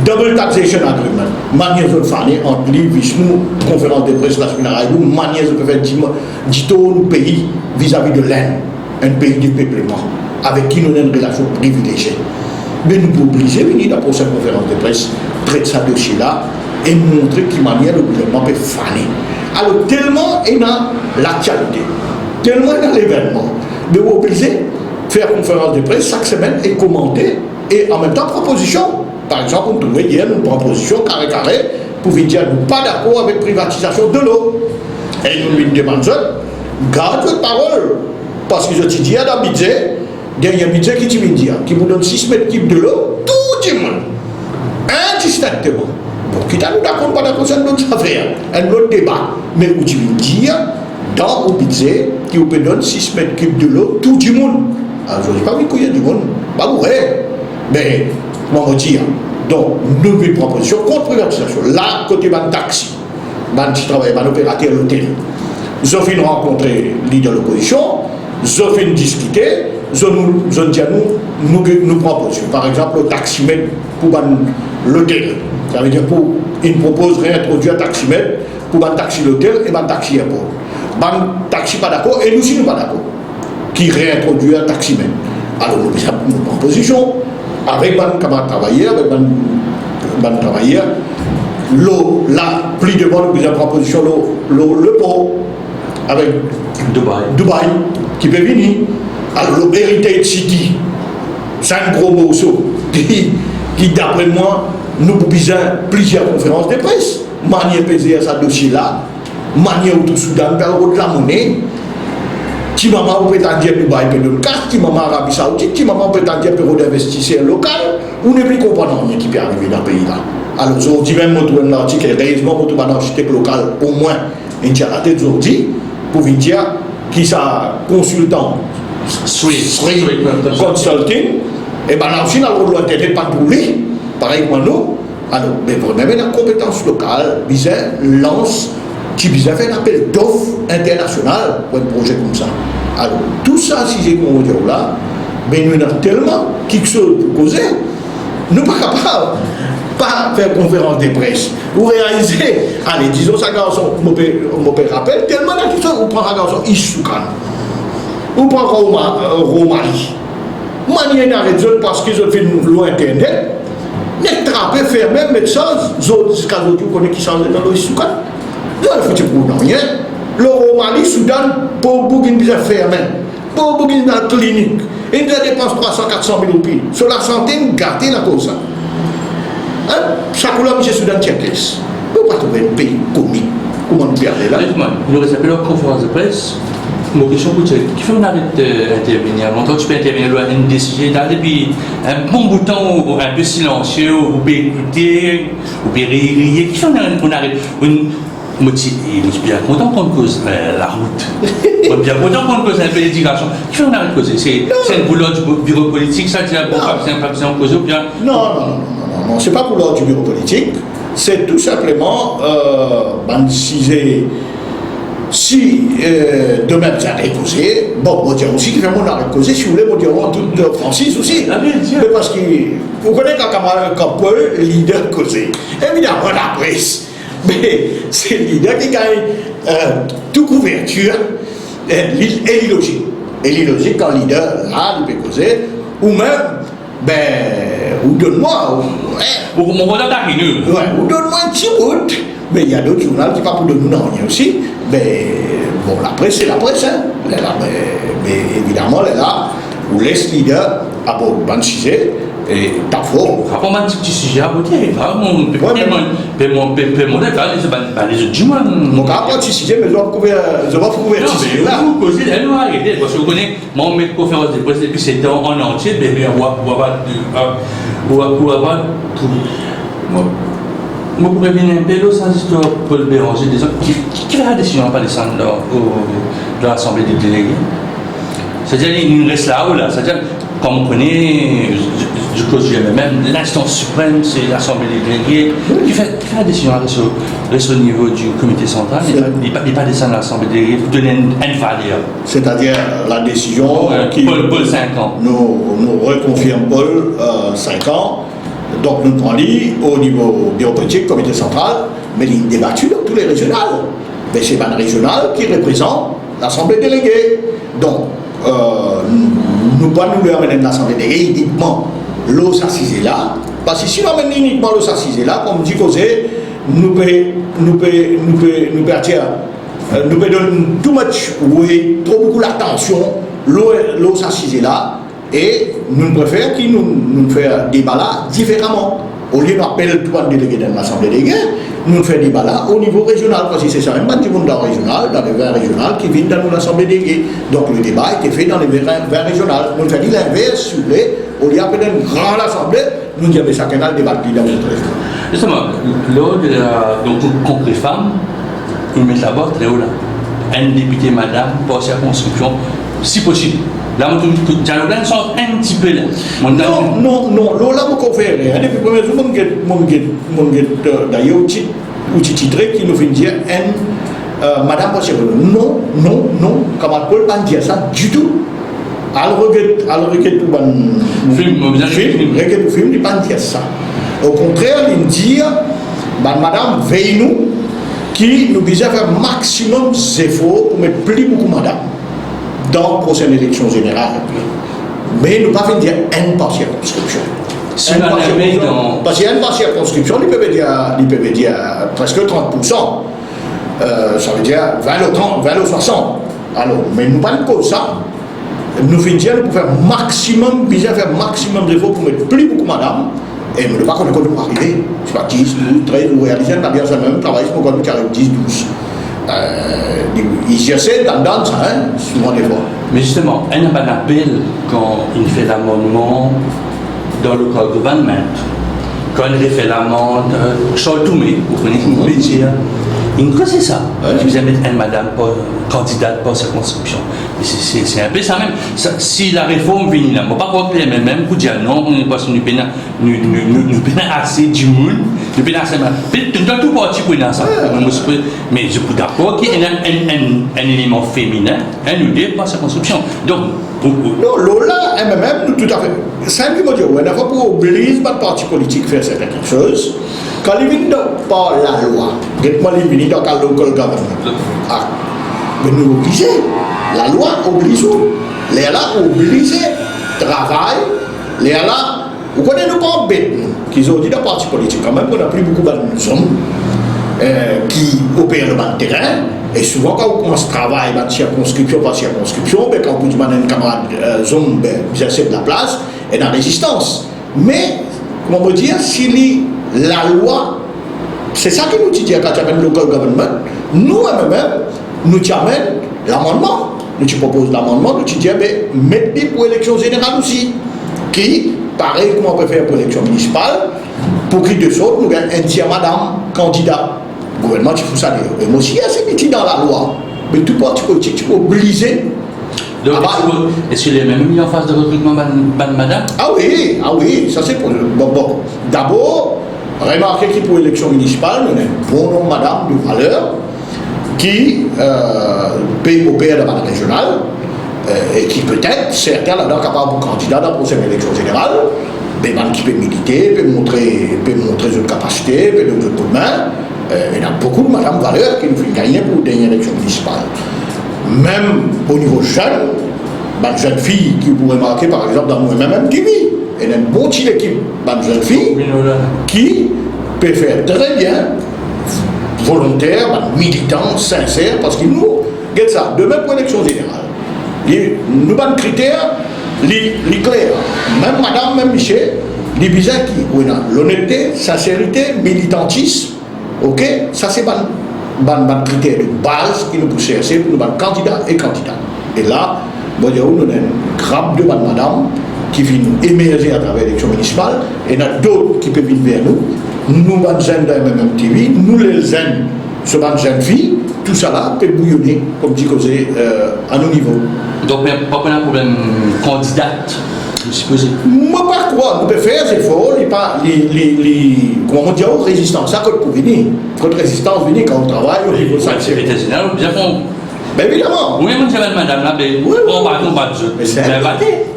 Double Taxation Agreement, manier zot fane ant li, Vishnu, konferans de pres lasemenn aray, manier zot pe fer di-, ditourn pei vizavi de Lenn, enn pei depepleman, avek ki nou ena enn relasion privilezie. Me nou pou oblize vini dan prosin konferans de pres, tret sa dosie la e montre ki manier le gouvernman pe fane. Alor, telman ena laktialite, telman ena levennman, me ou oblize fer konferans de pres sak semenn e komante e anmemtan propozision. Par exanp, nou trouve yer nou pran pozision kare kare pou vinn dir nou pa dakor avek privatizasion delo. E nou vinn demann zot, gard zot parol, parski zot ti dir dan bidze, dernie bidze ki ti vinn dir, ki pou donn sis met kib delo tou dimoun, indistinkteman. Bon, kita nou dakor, nou pa dakor, sa enn lot zafer, enn lot deba. Me ou ti vinn dir, dan ou bidze, ki ou pe donn sis met kib delo tou dimoun. Alor, zot pa vinn kouye dimoun, pa boure. Me, kouma mo dir, donk, nou vinn pran pozision kont privatizasion. La, kote bann taxi, bann ti travayer, bann operater lotel, zot finn rankontre lider lopozision, zot finn diskite, zot nou, zot dir nou, nou, nou pran pozision. Par exanp, lor taximet pou bann lotel. Savedir pou, inn propoz reintrodwir taximet pou bann taxi lotel e bann taxi airport. Bann taxi pa dakor, e nou si nou pa dakor ki reintrodwir taximet. Alor, nou bizin, nou pran pozision avek bann kamarad travayer, avek bann, bann travayer. Lor, la, pli devan, nou bizin pran pozision lor, lor lepor avek Dubai. Dubai, ki pe vini. Alor, lor Heritage City, sa enn gro morso ki, ki, dapre mwa, nou pou bizin plizier konferans de pres. Manier pe zer sa dosie la, manier ou trouv Soudan pe al rod lamone, ti mama ou pe tann dir Dubai pe donn kas, ti mama Arabi Saoudit, ti mama ou pe tann dir pe rod investiser lokal, ou nepli konpran nanye ki pe arive dan pei la. Alor, zordi mem, mo trouv enn lartik, erezman mo trouv bann arsitek lokal, omwin, inn tir latet zordi, pou vinn dir ki sa konsiltan Swiss, Swiss Consulting, e bann la osi, inn al rod lor internet, pa trouv li, parey kouma nou. Alor, me vremem ena konpetans lokal, bizin lans Ti bizin fer enn apel dof internasional pou enn proze koumsa. Alor, tou sa size kouma mo dir la, me nou ena telman kiksoz pou koze, nou pa kapav pa fer konferans de pres. Ou realize, ale, dizon sa garson, mo pe, mo pe rapel, telman ena kiksoz, ou pran sa garson Issoukan. Ou pran Roma-, Romali. Manier inn aret zot parski zot finn lor internet, nek trape, ferme, met sa, zot, ziska zordi, ou kone ki sa zot ena lor Issoukan? Zot fouti pou nanye. Lor Romali, Soudan, pov boug inn bizin ferme. Pov boug inn al klinik. Inn bizin depans trwa san, kat san mil roupi. So lasante inn gate akoz sa. Hein? Sa kouleur misie Soudan ti enn pes. Ou pa trouv enn pei komik kouma nou pe ale la? Justement, nou res apel lor konferans de pres. Mo kestion pou twa, kifer ou aret, euh, intervenir? Lontan ti pe intervenir lor enn de size, la depi enn bon bout tan ou, ou enpe silansie, ou, ou pe ekoute, ou pe riye, kifer ou aret, ou aret, ou, mo ti, mo ti bien kontan konn koz, euh, larout. Mo ti bien kontan konn koz enpe ledikasion. Kifer ou aret koze? Se, se enn boulor di biro politik, sa, dir, bon, pa bizin, pa bizin koze, oubien? Non, non, non, non, non, non, se pa boulor di biro politik. Se tou sinpleman, euh, bann size, si, euh, demin bizin repoze, bon, mo dir osi kifer mo aret koze, si ou le, mo dir an tout, euh, fransiz osi. Ah, bien sir. Me parski, ou kone kan, kan, kan Paul, lider koze, evidaman, lapres, me se lider ki gagn, euh, tou kouvertir, euh, li, e li lozik. E li lozik kan lider la, li pe koze, ou mem, be, ou donn mwa, ou, eh. Ou, mo kontan takinn ou. Wi, ou donn mwa enn ti bout, me ena dot zournal ki pa pou donn ou nanye osi. Be, bon, lapres, se lapres, hein. Lerla, be, be, evidaman, lerla, ou les lider abord bann size, e tap for. Apar bann ti, ti size akote, ah, mo, pe, wi, pe, me mo, pe, mo, pe, mo, lerla, bann, bann lezot dimoun. Mo kapav pran ti size, me zot pa pou kouver, zot pa pou kouver ti size la. Non, me ou koze, la, nou arete, parski ou kone, mwa, mo met konferans de pres depi setan an antie, be, be, ou, ou, ou, ou, ou, ou, mo, mo pou revinn enpe lor sa zistwar Paul Bérenger, dezot, ki, ki, ki fer ladesizion pa desann dan, o, dan Lasanble de Delege? Setadir, li, li res lao la, setadir, kouma ou kone, zot, zot koz zot mem, linstans siprem, se Lasanble de Delege. Ki fer, ki fer ladesizion res o, res o nivo di komite santral, li pa, li pa, li pa desann Lasanble de Delege pou donn enn, enn valer. Setadir, ladesizion, wi, ki Paul, Paul, sink an. Nou, nou rekonfirm Paul, euh, sink an. Donk, nou pran li o nivo biro politik, komite santral, me li debati dan tou le rezional. Me se bann rezional ki reprezant Lasanble Delege. Donk, euh, nou, nou pa nou le amenn Lasanble Delege inikman lor sa size la, parski si nou amenn li inikman lor sa size la, kouma dir koze, nou pe, nou pe, nou pe, nou pe atir, euh, nou pe donn too much weight, tro boukou latansion lor, lor sa size la, e nou prefer ki nou, nou fer deba la diferaman. Olie nou apel tou bann delege dan Lasanble Delege, nou fer deba la o nivo rezional, parski se sa mem bann dimoun dan rezional, dan le vin rezional ki vinn dan nou Lasanble Delege. Donk, le deba ete fe dan le vin, vin rezional. Nou fer li linvers, si ou vle, olie apel enn gran lasanble, nou dir, be, sakenn al debat li dan zot rezional. Zisteman, lor de la, donk, Kongre Fam, nou met labar tre o la. Enn depite madam par sirkonskripsion, si posib. La, mo trouv dialog la inn sanz enn tipe la. Mo... Non, non, non, lor la mo konfer, hein, depi premie zour, mo get, mo get, mo get, euh, dayer ou ti, ou ti titre ki nou finn dir enn, euh, madam par sirkonskripsion. Non, non, non, kamarad Paul pa'nn dir sa ditou. Al reget, al reget ou bann fim, mo bizin fim, reget fim, li pa'nn dir sa. Okontrer, li dir, bann madam, vey nou, ki nou bizin fer maximum zefor pou met pli boukou madam dan prosenn eleksion zeneral. Me nou pa finn dir enn par sirkonskripsion. Si enn par sirkonskripsion, parski enn par sirkonskripsion, li pe vedir, li pe vedir preske trant poursan. Euh, savedir vin lor trant, vin lor swasant. Alor, me nou pa'nn koz sa. Nou finn dir nou pou fer maximum, bizin fer maximum zefor pou met pli boukou madam. E nou pa kone kot nou arive. Se pa dis, douz, trez, ou realize, nou pa bien sa mem travay, se pou kone nou ti ariv dis, douz. Euh, li, li ese dan, dan sa, hein, souvan defwa. Me zisteman, enn bann apel kan inn fer lamannman dan local government, kan inn refer lamand, euh, Charles Tourmé, ou kone, inn koze sa. Wi. Ki bizin met enn madam par, kandidat par sirkonskripsion. Se, se, se inpe sa mem. Sa, si lareform vini la, mo pa krwar ki MMM pou dir non, parski nou pena, nou, nou, nou, nou pena ase dimoun, nou pena ase ma-, pe-, dan tou parti pou ena sa. Wi. Me mo, me mo pou dakor ki ena enn, enn, enn eleman feminin, enn ou de par sirkonskripsion. Donk, pou, pou Non, lor la, MMM, nou toutafe. Sa ki mo dir, wi, enn fwa pou obliz bann parti politik fer serten kiksoz, kan li vinn dan, par lalwa, get mwa li vini dan kad local government. Ah, me nou oblize, lalwa obliz ou. Lerla ou oblize travay, lerla, ou kone nou pa anbet nou, ki zordi dan parti politik kanmem, nou ena pli boukou bann zom, eh, ki oper lor bann terin, e souvan kan ou koumans travay bann sirkonskripsion par sirkonskripsion, be kan ou pou dimann enn kamarad, eh, zom, be, bizin sed laplas, ena rezistans. Me, kouma mo dir, si li lalwa, se sa ki nou ti dir kan ti amenn local government, nou, MMM, nou ti amenn lamannman, nou ti propoz lamannman, nou ti dir, be, met li pou eleksion zeneral osi, ki, parey kouma ou pe fer pou eleksion minisipal, pou ki de sort nou gagn enn tier madam kandida. Gouvernman ti fou sa deor. E mo osi, ase miti dan lalwa, me tou parti politik ti pou oblize. Donk, eski, eski MMM li an faz de rekritman bann, bann madam? Ah wi, ah wi, sa se pou, bon, bon. Dabor, remarke ki pou eleksion minisipal, nou ena bon nonb madam de valer ki, eh, pe oper dan bann rezional, eh, e ki petet, serten ladan kapav pou kandida dan prosenn eleksion zeneral, be bann ki pe milite, pe montre, pe montre zot kapasite, pe donn zot koudmin, eh, ena boukou madam valer ki nou finn gagne pou dernie eleksion minisipal. Mem o nivo zenn, bann zenn fi ki pou remarke, par exanp, dan nou MMM TV, ena enn bon ti lekip bann zenn fi ki pe fer tre bien, volonter, bann militan, sinser, parski nou, get sa, demin pou eleksion zeneral, li, nou bann kriter, li, li kler. Mem madam, mem misie, li bizin ki ou ena lonete, sinserite, militantism, oke? Sa se bann, bann, bann kriter de baz ki nou pou serse pou nou bann kandida e kandida. E la, mo dir ou, nou ena enn grap de bann madam ki finn emerze atraver eleksion minisipal, ena dot ki pe vinn ver nou. Nou bann zenn dan MMM TV, nou lel zenn, so bann zenn fi, tousala pe bouyone, kouma dir koze, eh, a nou nivo. Donk, me pa pou ena problem kandidat, nou sipoze? Mo pa krwar, nou pe fer zefor, li pa, li, li, li, kouma mo dir ou, rezistans la kot pou vini? Kot rezistans vini? Kan ou travay o nivo sekter zeneral, ou bizin pran. Be evidaman. Ou mem dir bann madam la, be, wi, wi, pran baton, bat zot, be, se,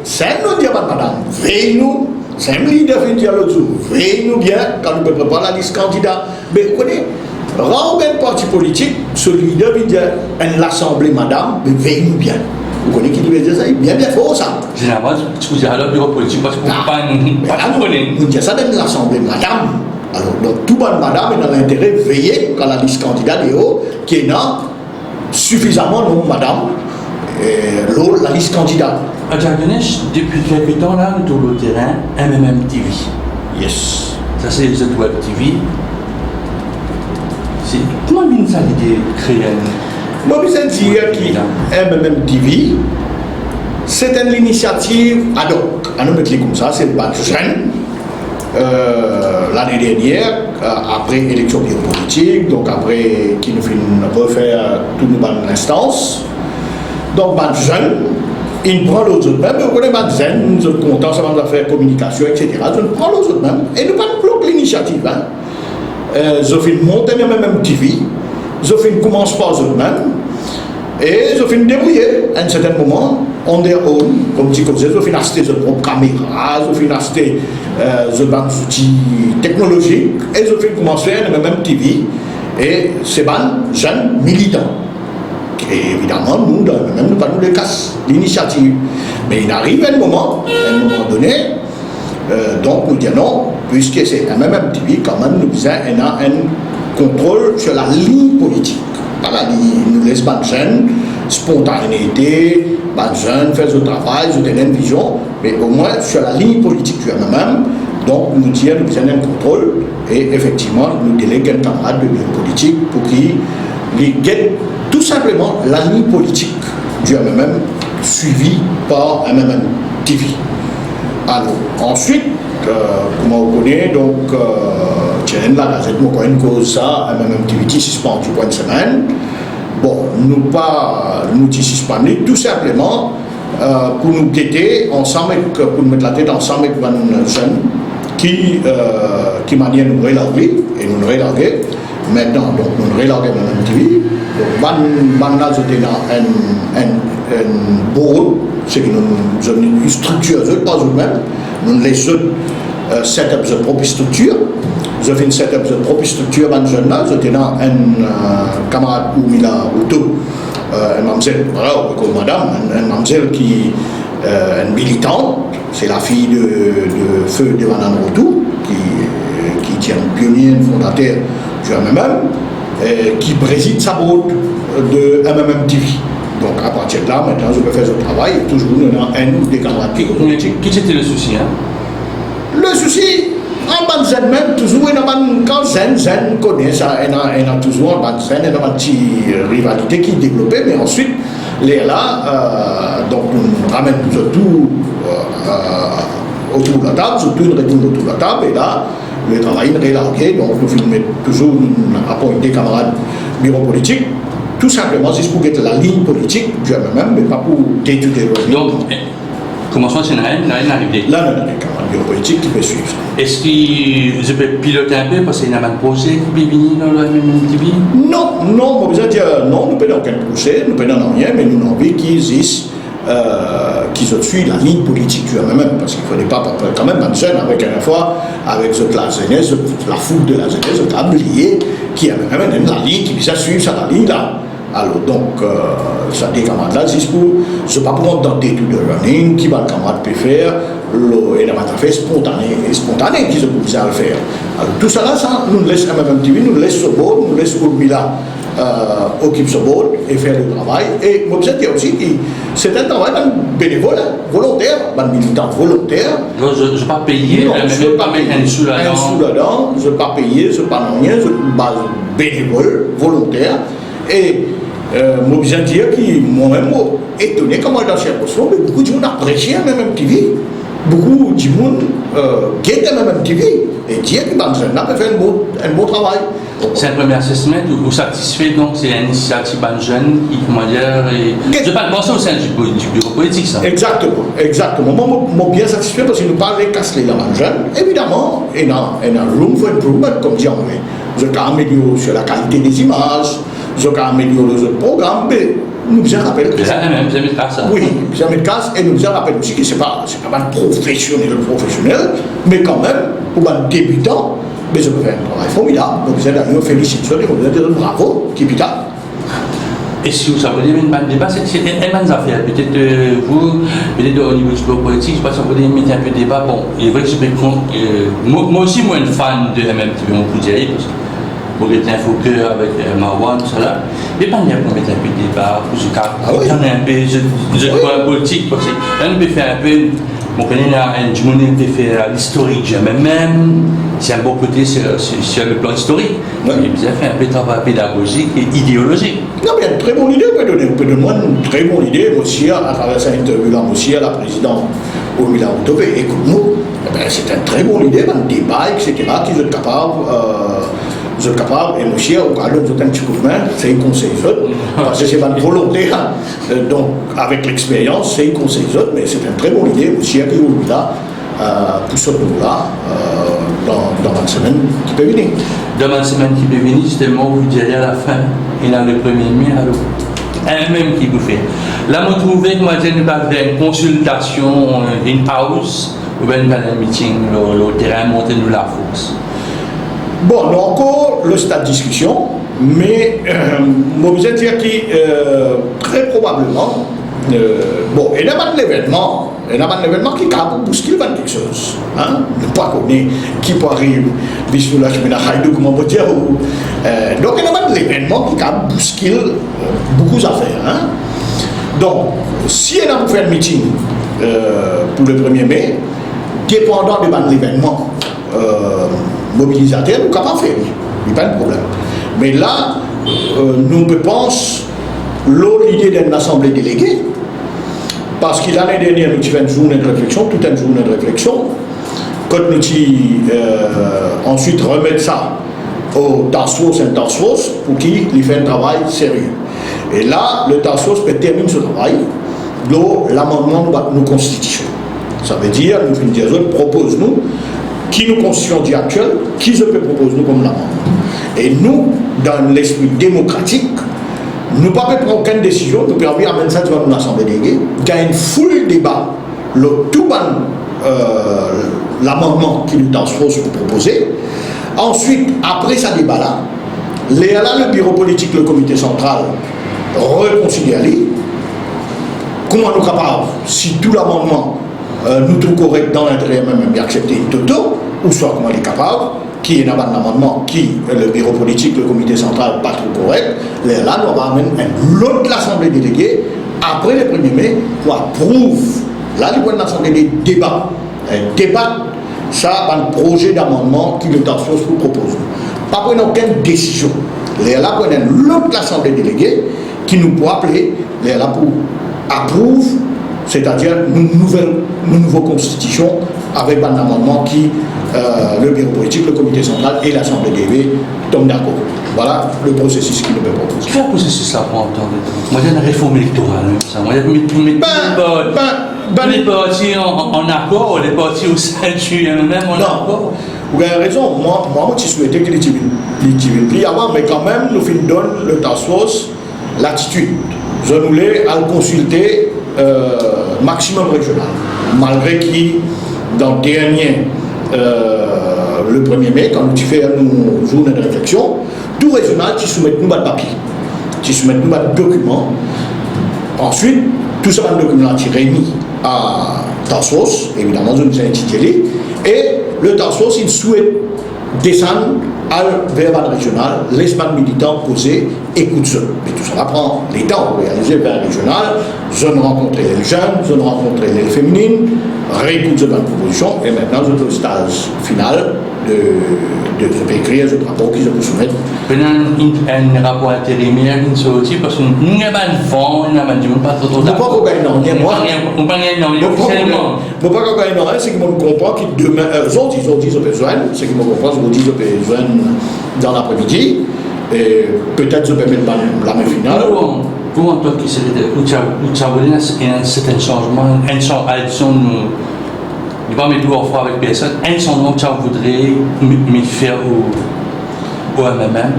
se nou dir bann madam, vey nou, sa enn lider finn dir lot zour, vey nou bien, kan nou pe prepar lalis kandida. Be, ou kone, rar bann parti politik, so lider vinn dir enn lasanble madam, be, vey nou bien. Ou kone ki li pe dir sa, li bien, bien for sa. Zeneralman, ti pou dir alor biro politik, parski pou pa, be, pa la, nou kone. Nou dir sa dan enn lasanble madam. Alor, donk, tou bann madam ena lintere veye kan lalis kandida deor, ki ena sifizaman nonb madam, eh, lor lalis kandida. Adja Ganesh, depi kelke tan la, nou trouv lor terin, MMM TV. Yes. Sa se zot web TV. Se, kouma vinn sa lide kree enn... Mo bizin dir ki MMM TV, se enn linisiativ ad hoc. Anou met li koumsa, se bann zenn, eh, lane dernier, eh, apre eleksion biro politik, donk apre ki nou finn refer tou nou bann linstans, donk bann zenn inn pran lor zot mem, ou kone bann zenn, zot kontan sa bann zafer kominikasion, etsetera, zot pran lor zot mem, e nou pa blok linisiativ, hein. Eh, zot finn mont MMM TV, zot finn koumans par zot mem, e zot finn debrouye enn serten moman, on their own, kouma dir koze, zot finn aste zot prop kamera, zot finn aste, eh, zot bann zouti teknolozik, e zot finn koumans fer MMM TV, e se bann zenn militan. E evidaman, nou, dan MMM, nou pa nou le kas linisiativ. Me inn ariv enn moman, enn moman done, eh, donk nou dir non, piski se MMM TV, kanmem nou bizin ena enn kontrol sir laliny politik. Pa laliny, nou les bann zenn, spontaneite, bann zenn fer zot travay, zot ena enn vizion, me omwin sir laliny politik di MMM, donk nou dir nou bizin enn kontrol, e efektivman, nou deleg enn kamarad de biro politik pou ki li get tou sinpleman laliny politik di MMM, swivi par MMM TV. Alor, answit, eh, kouma ou kone, donk, eh, ti ena enn lagazet, mo krwar inn koz sa, MMM TV ti sispandi pou enn semenn. Bon, nou pa, nou ti sispann li, tou sinpleman, euh, pou nou gete ansam ek, pou nou met latet ansam ek bann zenn ki, euh, ki manier nou relarg li, e nou relarge. Aster, donk, nou relarge M M M T V. Donk, bann, bann la, zot ena enn, enn, enn board, seki nou, zot inn striktir zot par zot mem. Nou les zot, euh, set up zot prop striktir. Zot finn set up zot prop striktir, bann zenn la, zot ena enn, euh, kamarad Ourmila Routou, euh, enn mamzel, alor, kot madam, enn, enn mamzel ki, euh, enn militan, se lafiy de, de feu Devanand Routou, ki, euh, ki ti enn pionier, enn fondater di M M M, euh, ki prezid sa board de M M M T V. Donk, apartir de la, aster, zot pe fer zot travay, e touzour nou ena enn ou de kamarad ki... Me ki, ki ti ete le sousi, hein? Le sousi, ant bann zenn mem, touzour ena bann, kan zenn, zenn, kone sa, ena, ena touzour ant bann zenn, ena bann ti rivalite ki devlope, me answit, lerla, euh, donk, nou ramenn zot tou, euh, euh, otour latab, zot tou retourn otour latab, e la, le travay inn relarge, donk, nou finn met touzour, nou apwint de kamarad biro politik, tou sinpleman zis pou get lalign politik di M M M, me pa pou day to day running. Donk, komansman, si ena enn, ena enn arive. La, nou ena enn kamarad biro politik ki pe swiv sa. Eski zot pe pilot enpe, parski ena bann proze ki pe vini dan le M M M T V? Non, non, mo bizin dir, non, nou pena okenn proze, nou pena nanye, me nou anvi ki zis, euh, ki zot swiv lalign politik di M M M, parski fode pa, pa, pa, kanmem, bann zenn avek, enn fwa, avek zot lazenes, zot lafoul de lazenes, zot kapav bliye ki M M M ena enn lalign, ki bizin swiv sa lalign la. Alor, donk, euh, sa de kamarad la, zis pou, zot pa pou rant dan day to day running, ki bann kamarad pe fer, lo, ena bann zafer spontane, spontane ki zot pou bizin al fer. Alor, tousala, sa, nou les M M M T V, nou les so board, nou les Ourmila, euh, okip so board e fer le travay. E mo bizin dir osi ki se enn travay bann benevol, hein, volonter, bann militan volonter. Non, zot, zot pa peye, non, zot pa met enn sou ladan. Enn sou ladan, zot pa peye, zot pa nanye, zot baz benevol, volonter. E, euh, mo bizin dir ki mwa mem mo etone kan mo al dan sirkonskripsion, me boukou dimoun apresie M M M T V. Boukou dimoun, euh, get M M M T V e dir ki bann zenn la pe fer enn bon, enn bon travay. Se enn premie assessment, ou, ou satisfe, donk se enn inisiativ bann zenn ki, kouma dir, e... Get- zot pa panse osi di, di biro politik sa. Exactement, exactement. Mwa, mo, mo bien satisfe parski nou pa ale kas le la bann zenn. Evidaman, ena, ena room for improvement, kouma dir an angle. Zot kapav amelior sir lakalite dezimaz, zot kapav amelior zot program, me nou bizin rapel ki... Bizin met kas la. Wi, bizin met kas, e nou bizin rapel osi ki se pa, se pa bann profesionel, profesionel, me kanmem, pou bann debitan, me zot pe fer enn travay formidab. Nou bizin dayar felisit zot e nou bizin dir zot bravo, keep it up. Eski ou sa pou dir enn bann deba, se, se enn, enn bann zafer, petet, euh, ou, petet o nivo di biro politik, ou pa sa pou dir met enpe deba. Bon, li vre ki se pe kont, euh, mwa, mwa osi, mwa enn fan de M M T V, mo pou dir, parski mo get Info Coeur avek, euh, Marwan, tousala. Me bann la pou met enpe deba, pou zot kapav... Ah wi. Tann enpe, zot, zot... Wi. Pwin politik, parski la nou pe fer enpe, mo kone ena enn dimoun ki pe fer listorik di M M M, se enn bon kote, se, se, sir le plan istorik. Wi. Me bizin fer enpe travay pedagozik e ideolozik. Non, me enn tre bon lide ou pe done, ou pe donn mwa enn tre bon lide, mo sir, atraver sa interview la, mo sir laprezidan Ourmila Routou pe ekout nou, eben, se enn tre bon lide, bann deba, et cetera, ki zot kapav, euh, zot kapav, e mo sir, ou kapav donn zot enn ti koudmin, sey konsey zot, parski se bann volonter, euh, donk, avek lexperyans, sey konsey zot, me se enn tre bon lide, mo sir ki Ourmila, euh, pou sot nou la, euh, dan, dan bann semenn ki pe vini. Dan bann semenn ki pe vini, zisteman, ou dir alafin, ena le premie me, alor, enn mem ki pou fer. La, mo trouve, kouma dir, nou pa fer enn konsiltasion, euh, in-house, oubien nou al enn meeting lor, lor terin, montre nou lafors. Bon, nou ankor le stad diskision, me, euh, mo bizin dir ki, euh, tre probableman, euh, bon, ena bann levennman, ena bann levennman ki kapav bouskil bann kiksoz, hein? Nou pa kone ki pou ariv, bismillah, mina khaydou, kouma pou dir, ou, euh, donk, ena bann levennman ki kapav bouskil, euh, boukou zafer, hein? Donk, si ena pou fer enn meeting, euh, pou le premie me, depandan de bann levennman, euh, mobilizater, nou kapav fer li, li pa enn problem. Me la, euh, nou pe pans lor lide d'enn lasanble delege, parski lane dernier, nou ti fer enn zourne de refleksion, tou enn zourne de refleksion, kot nou ti, euh, answit remet sa o task force, enn task force, pou ki li fer enn travay serye. E la, le task force pe terminn so travay lor lamannman nou, nou konstitision. Savedir, nou finn dir zot, propoz nou ki nou konstitision dir aktiel, ki zot pe propoz nou kom lamannman. E nou, dan enn lespri demokratik, nou pa pe pran okenn desizion, nou pe anvi amenn sa devan nou Lasanble Delege, gagn enn foul deba lor tou bann, euh, lamannman ki nou task force pou propoze. Answit, apre sa deba la, lerla le biro politik, le komite santral rekonsider li. Kouma nou kapav, si tou lamannman, euh, nou trouv korek dan lintere mem, mem, li aksepte toto, ouswa kouma li kapav, ki ena bann lamannman ki, euh, le biro politik, le komite santral pa trouv korek, lerla nou ava amenn enn lot Lasanble Delege apre le premie me pou aprouv. La, li pou enn Lasanble de deba, enn deba, sa bann proze damannman ki le task force pou propoze. Pa pou ena okenn desizion. Lerla pou ena enn lot Lasanble Delege ki nou pou apele, lerla pou aprouv, setadir nou nouvel, nou nouvo konstitision avek bann lamannman ki, euh, le biro politik, le komite santral e Lasanble Delege tonm dakor. Vwala le prosesis ki nou pe propoze. Ki fer prosesis la pran tan de tan? Mo dir enn reform elektoral, mem sa. Mo dir met, met Ben, tou le par-, ben, ben, tou le parti an, an, an akor, le parti o sein du M M M an akor. Non. Ou gagn rezon. Mwa, mwa, mo ti swete ki li ti vinn, li ti vinn pli avan, me kanmem, nou finn donn le task force latitid. Zot oule al konsilte, euh, maximum rezional. Malgre ki dan dernie, euh, le premie me, kan nou ti fer nou zourne de refleksion, tou rezional ti soumet nou bann papie, ti soumet nou bann dokiman. Answit, tou sa bann dokiman la ti remi a task force, evidaman, zot bizin etidie li, e le task force inn swete desann, al ver bann rezional, les bann militan koze, ekout zot. Me tousala pran letan, ou realize, vin rezional, zot rankontre le zenn, zot rankontre le feminin, reekout zot bann propozision, e aster zot o staz final de, de, zot pe ekrir zot rapor ki zot pou soumet. Pena enn, enn rapor interimer ki'nn sorti, parski nou, nou gagn bann van, nou gagn bann dimoun pa tro, tro dakor. Nou pankor gagn nanye, mwa. Nou pa gagn, nou pa gagn nanye ofisielman. Mo pankor gagn nanye, seki mo konpran ki demin, euh, zordi, zordi zot pe zwenn, seki mo konpran, zordi zot pe zwenn dan lapremidi, e petet zot pe met bann lame final. Kouma, kouma twa ki sekreter, ou ti a, ou ti a vouloir enn, enn sertin sanzman, enn san-, adiksion, nou, nou pa met ou anfront avek personn, enn sanzman ou ti a voudre, me, me fer o, o M M M?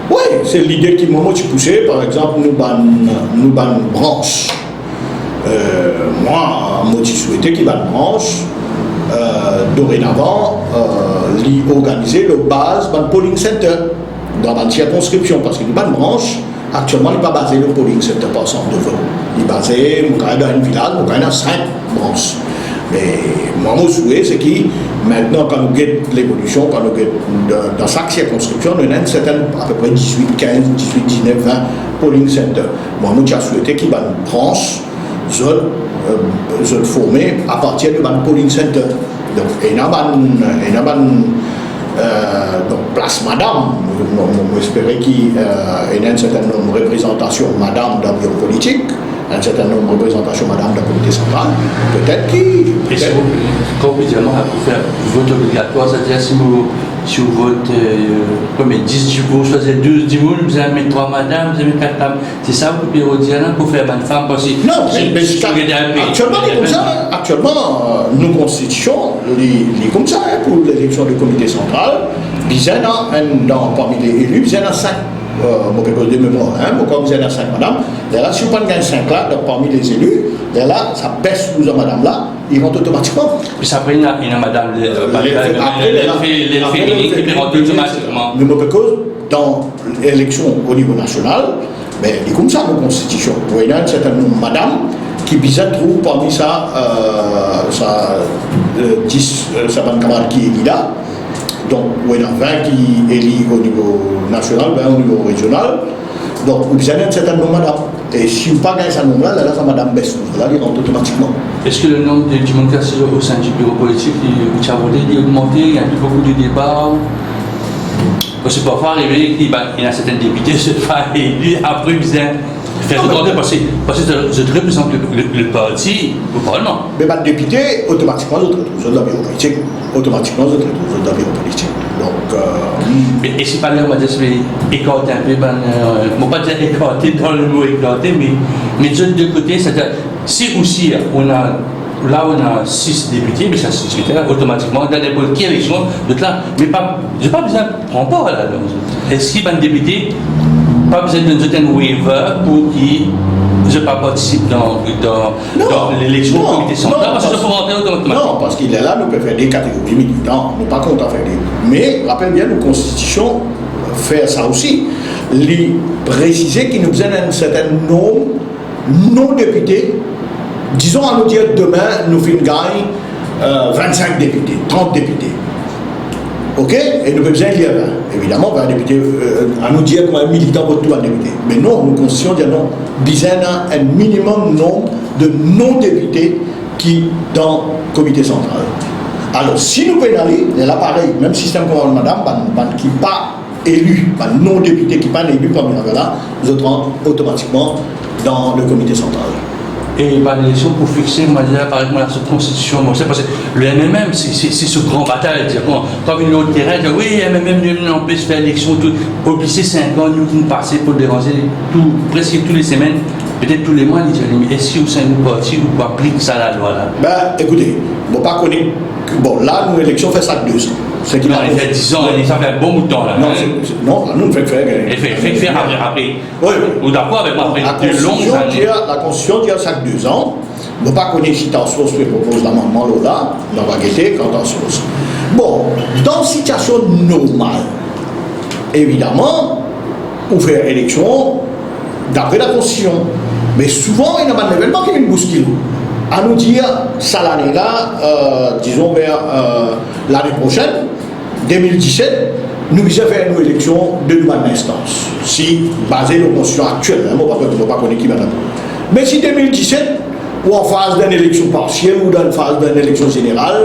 Wi, se lide ki mwa mo ti pouse, par exanp, nou bann, nou bann brans. Euh, mwa, mo ti swete ki bann brans, euh, dorenavan, euh, li organize lor baz bann polling center dan bann sirkonskripsion, parski nou bann brans, aktielman, li pa baze lor polling center par sant de vot. Li baze, mo kapav dan enn vilaz, mo kapav ena sink brans. Me mwa, mo swete, seki, aster, kan nou get levolision, kan nou get dan, dan sak sirkonskripsion, nou ena enn sertin, apepre diswit, kinz, diswit, diznef, vin polling center. Mwa, mo ti a swete ki bann brans, zot, euh, zot forme apartir de bann polling center. Donk, ena bann, ena bann, euh, donk, plas madam, mo, mo, mo espere ki, euh, ena enn sertin nonb reprezantasion madam dan biro politik, enn sertin nonb reprezantasion madam dan komite santral, petet ki, petet. Kan ou dir mwa, pou fer vot obligatwar, setadir si mo, si ou vot, euh, konbien, dis dimoun, ou swazir douz dimoun, bizin met trwa madam, bizin met kat dam. Se sa ou pe dir la, pou fer bann fam, parski... Non, me, me si, si, aktielman, li koumsa, aktielman, euh, nou konstitision, li, li koumsa, hein, pou leleksion de komite santral, bizin ena enn dan, parmi le eli, bizin ena sink, euh, mo pe koz de memwar, hein, mo krwar bizin ena sink madam. Lerla, si ou pa'nn gagn sink la, donk parmi lezeli, lerla, sa bes pou sa madam la, li rant otomatikman. Plis apre, ena, ena madam, le, euh, le, le, le, le, le, le feminin ki pe rant otomatikman. Me mo pe koz dan leleksion o nivo nasional, me li koumsa nou konstitision. Ou ena enn sertin nonb madam ki bizin trouv parmi sa, euh, sa, euh, dis, euh, sa bann kamarad ki eli la. Donk, ou ena vin ki eli o nivo nasional, vin o nivo rezional. Donk, ou bizin enn sertin nonb madam. E si ou pa gagn sa nonb la, lerla sa madam bes, lerla li rant otomatikman. Eski le nonb de dimoun ki asize o sein di biro politik, li, ou ti a vote, li ogmante, ena pli boukou de deba? Parski parfwa arive ki, ben, ena sertin depite, zot pa eli, apre bizin fer zot rant, parski, parski zot, zot reprezant le, le, le parti o parlman. Me bann depite, otomatikman, zot retrouv zot dan biro politik. Otomatikman, zot retrouv zot dan biro politik. Donk, euh, Me, e si par exanp, mo dir, ekarte inpe bann, euh, mo pa dir ekarte dan lemo ekarte, me, me zot de kote, setadir, si ou sir, ou ena, la ou ena sis depite, me sa sis depite la, otomatikman, dan ninport ki eleksion, zot la, me pa, zot pa bizin pran par ladan, zot. Eski bann depite pa bizin donn zot enn waiver pou ki zot pa partisip dan, dan, Non, dan leleksion non, komite santral, non, parski zot pou rantre otomatikman. Non, parski lerla nou pe fer de kategori militan, nou pa kontan fer de. Me, rapel bien, nou konstitision fer sa osi, li presize ki nou bizin enn sertin nonb non depite. Dizon, anou dir demin, nou finn gagn, euh, vinn-sink depite, trant depite. Ok? E nou pe bizin elir vin. Evidaman, vin depite, euh, anou dir kouma militan vot tou bann depite. Me non, nou konstitision dir non, bizin ena enn minimem nonb de non-depite ki dan komite santral. Alor, si nou pena li, lerla parey, mem sistem kouma madam, bann, bann ki pa eli, bann non-depite ki pa eli parmi lager la, zot rant otomatikman dan le komite santral. E bann eleksion pou fixe, mo dir, parey kouma konstitision, mo, se parski le M M M, se, se, se so gran batay, dir, bon, kan vinn lor terin, dir, wi, M M M, nou, nou anpes fer eleksion, tou, oblise sink an, nou, ki nou pase pou deranze tou, preske tou le semenn, petet tou le mwa, li dir, me eski ou sinn nou parti, ou pou aplik sa lalwa la? Ben, ekoute, mo pa kone, bon, la, nou eleksion fer sak de zan. Seki Non, la li fer diz an, li sa fer bon bout tan la, Non, hein? se, se, non, nou fek fer, Li fer, li fer apre, apre. Wi, wi. Ou dakor avek mwa, apre de long Lakonstitision zane? Dir, Lakonstitision dir sak de zan. Mo pa kone si Task Force pe propoz lamannman lor la, nou ava gete kan Task Force. Bon, dan sitiasion normal, evidaman, ou fer eleksion dapre Lakonstitision. Me souvan, ena bann levennman ki vinn bouskil. Anou dir, sa lane la, euh, dizon ver, euh, lane prosenn, de mil diset, nou bizin fer nou eleksion de nou bann instans. Si baze lor konstitision aktiel, hein, mo pa, mo pa kone ki bann. Me si de mil diset, ou an faz dan enn eleksion parsiel, ou dan enn faz dan enn eleksion zeneral,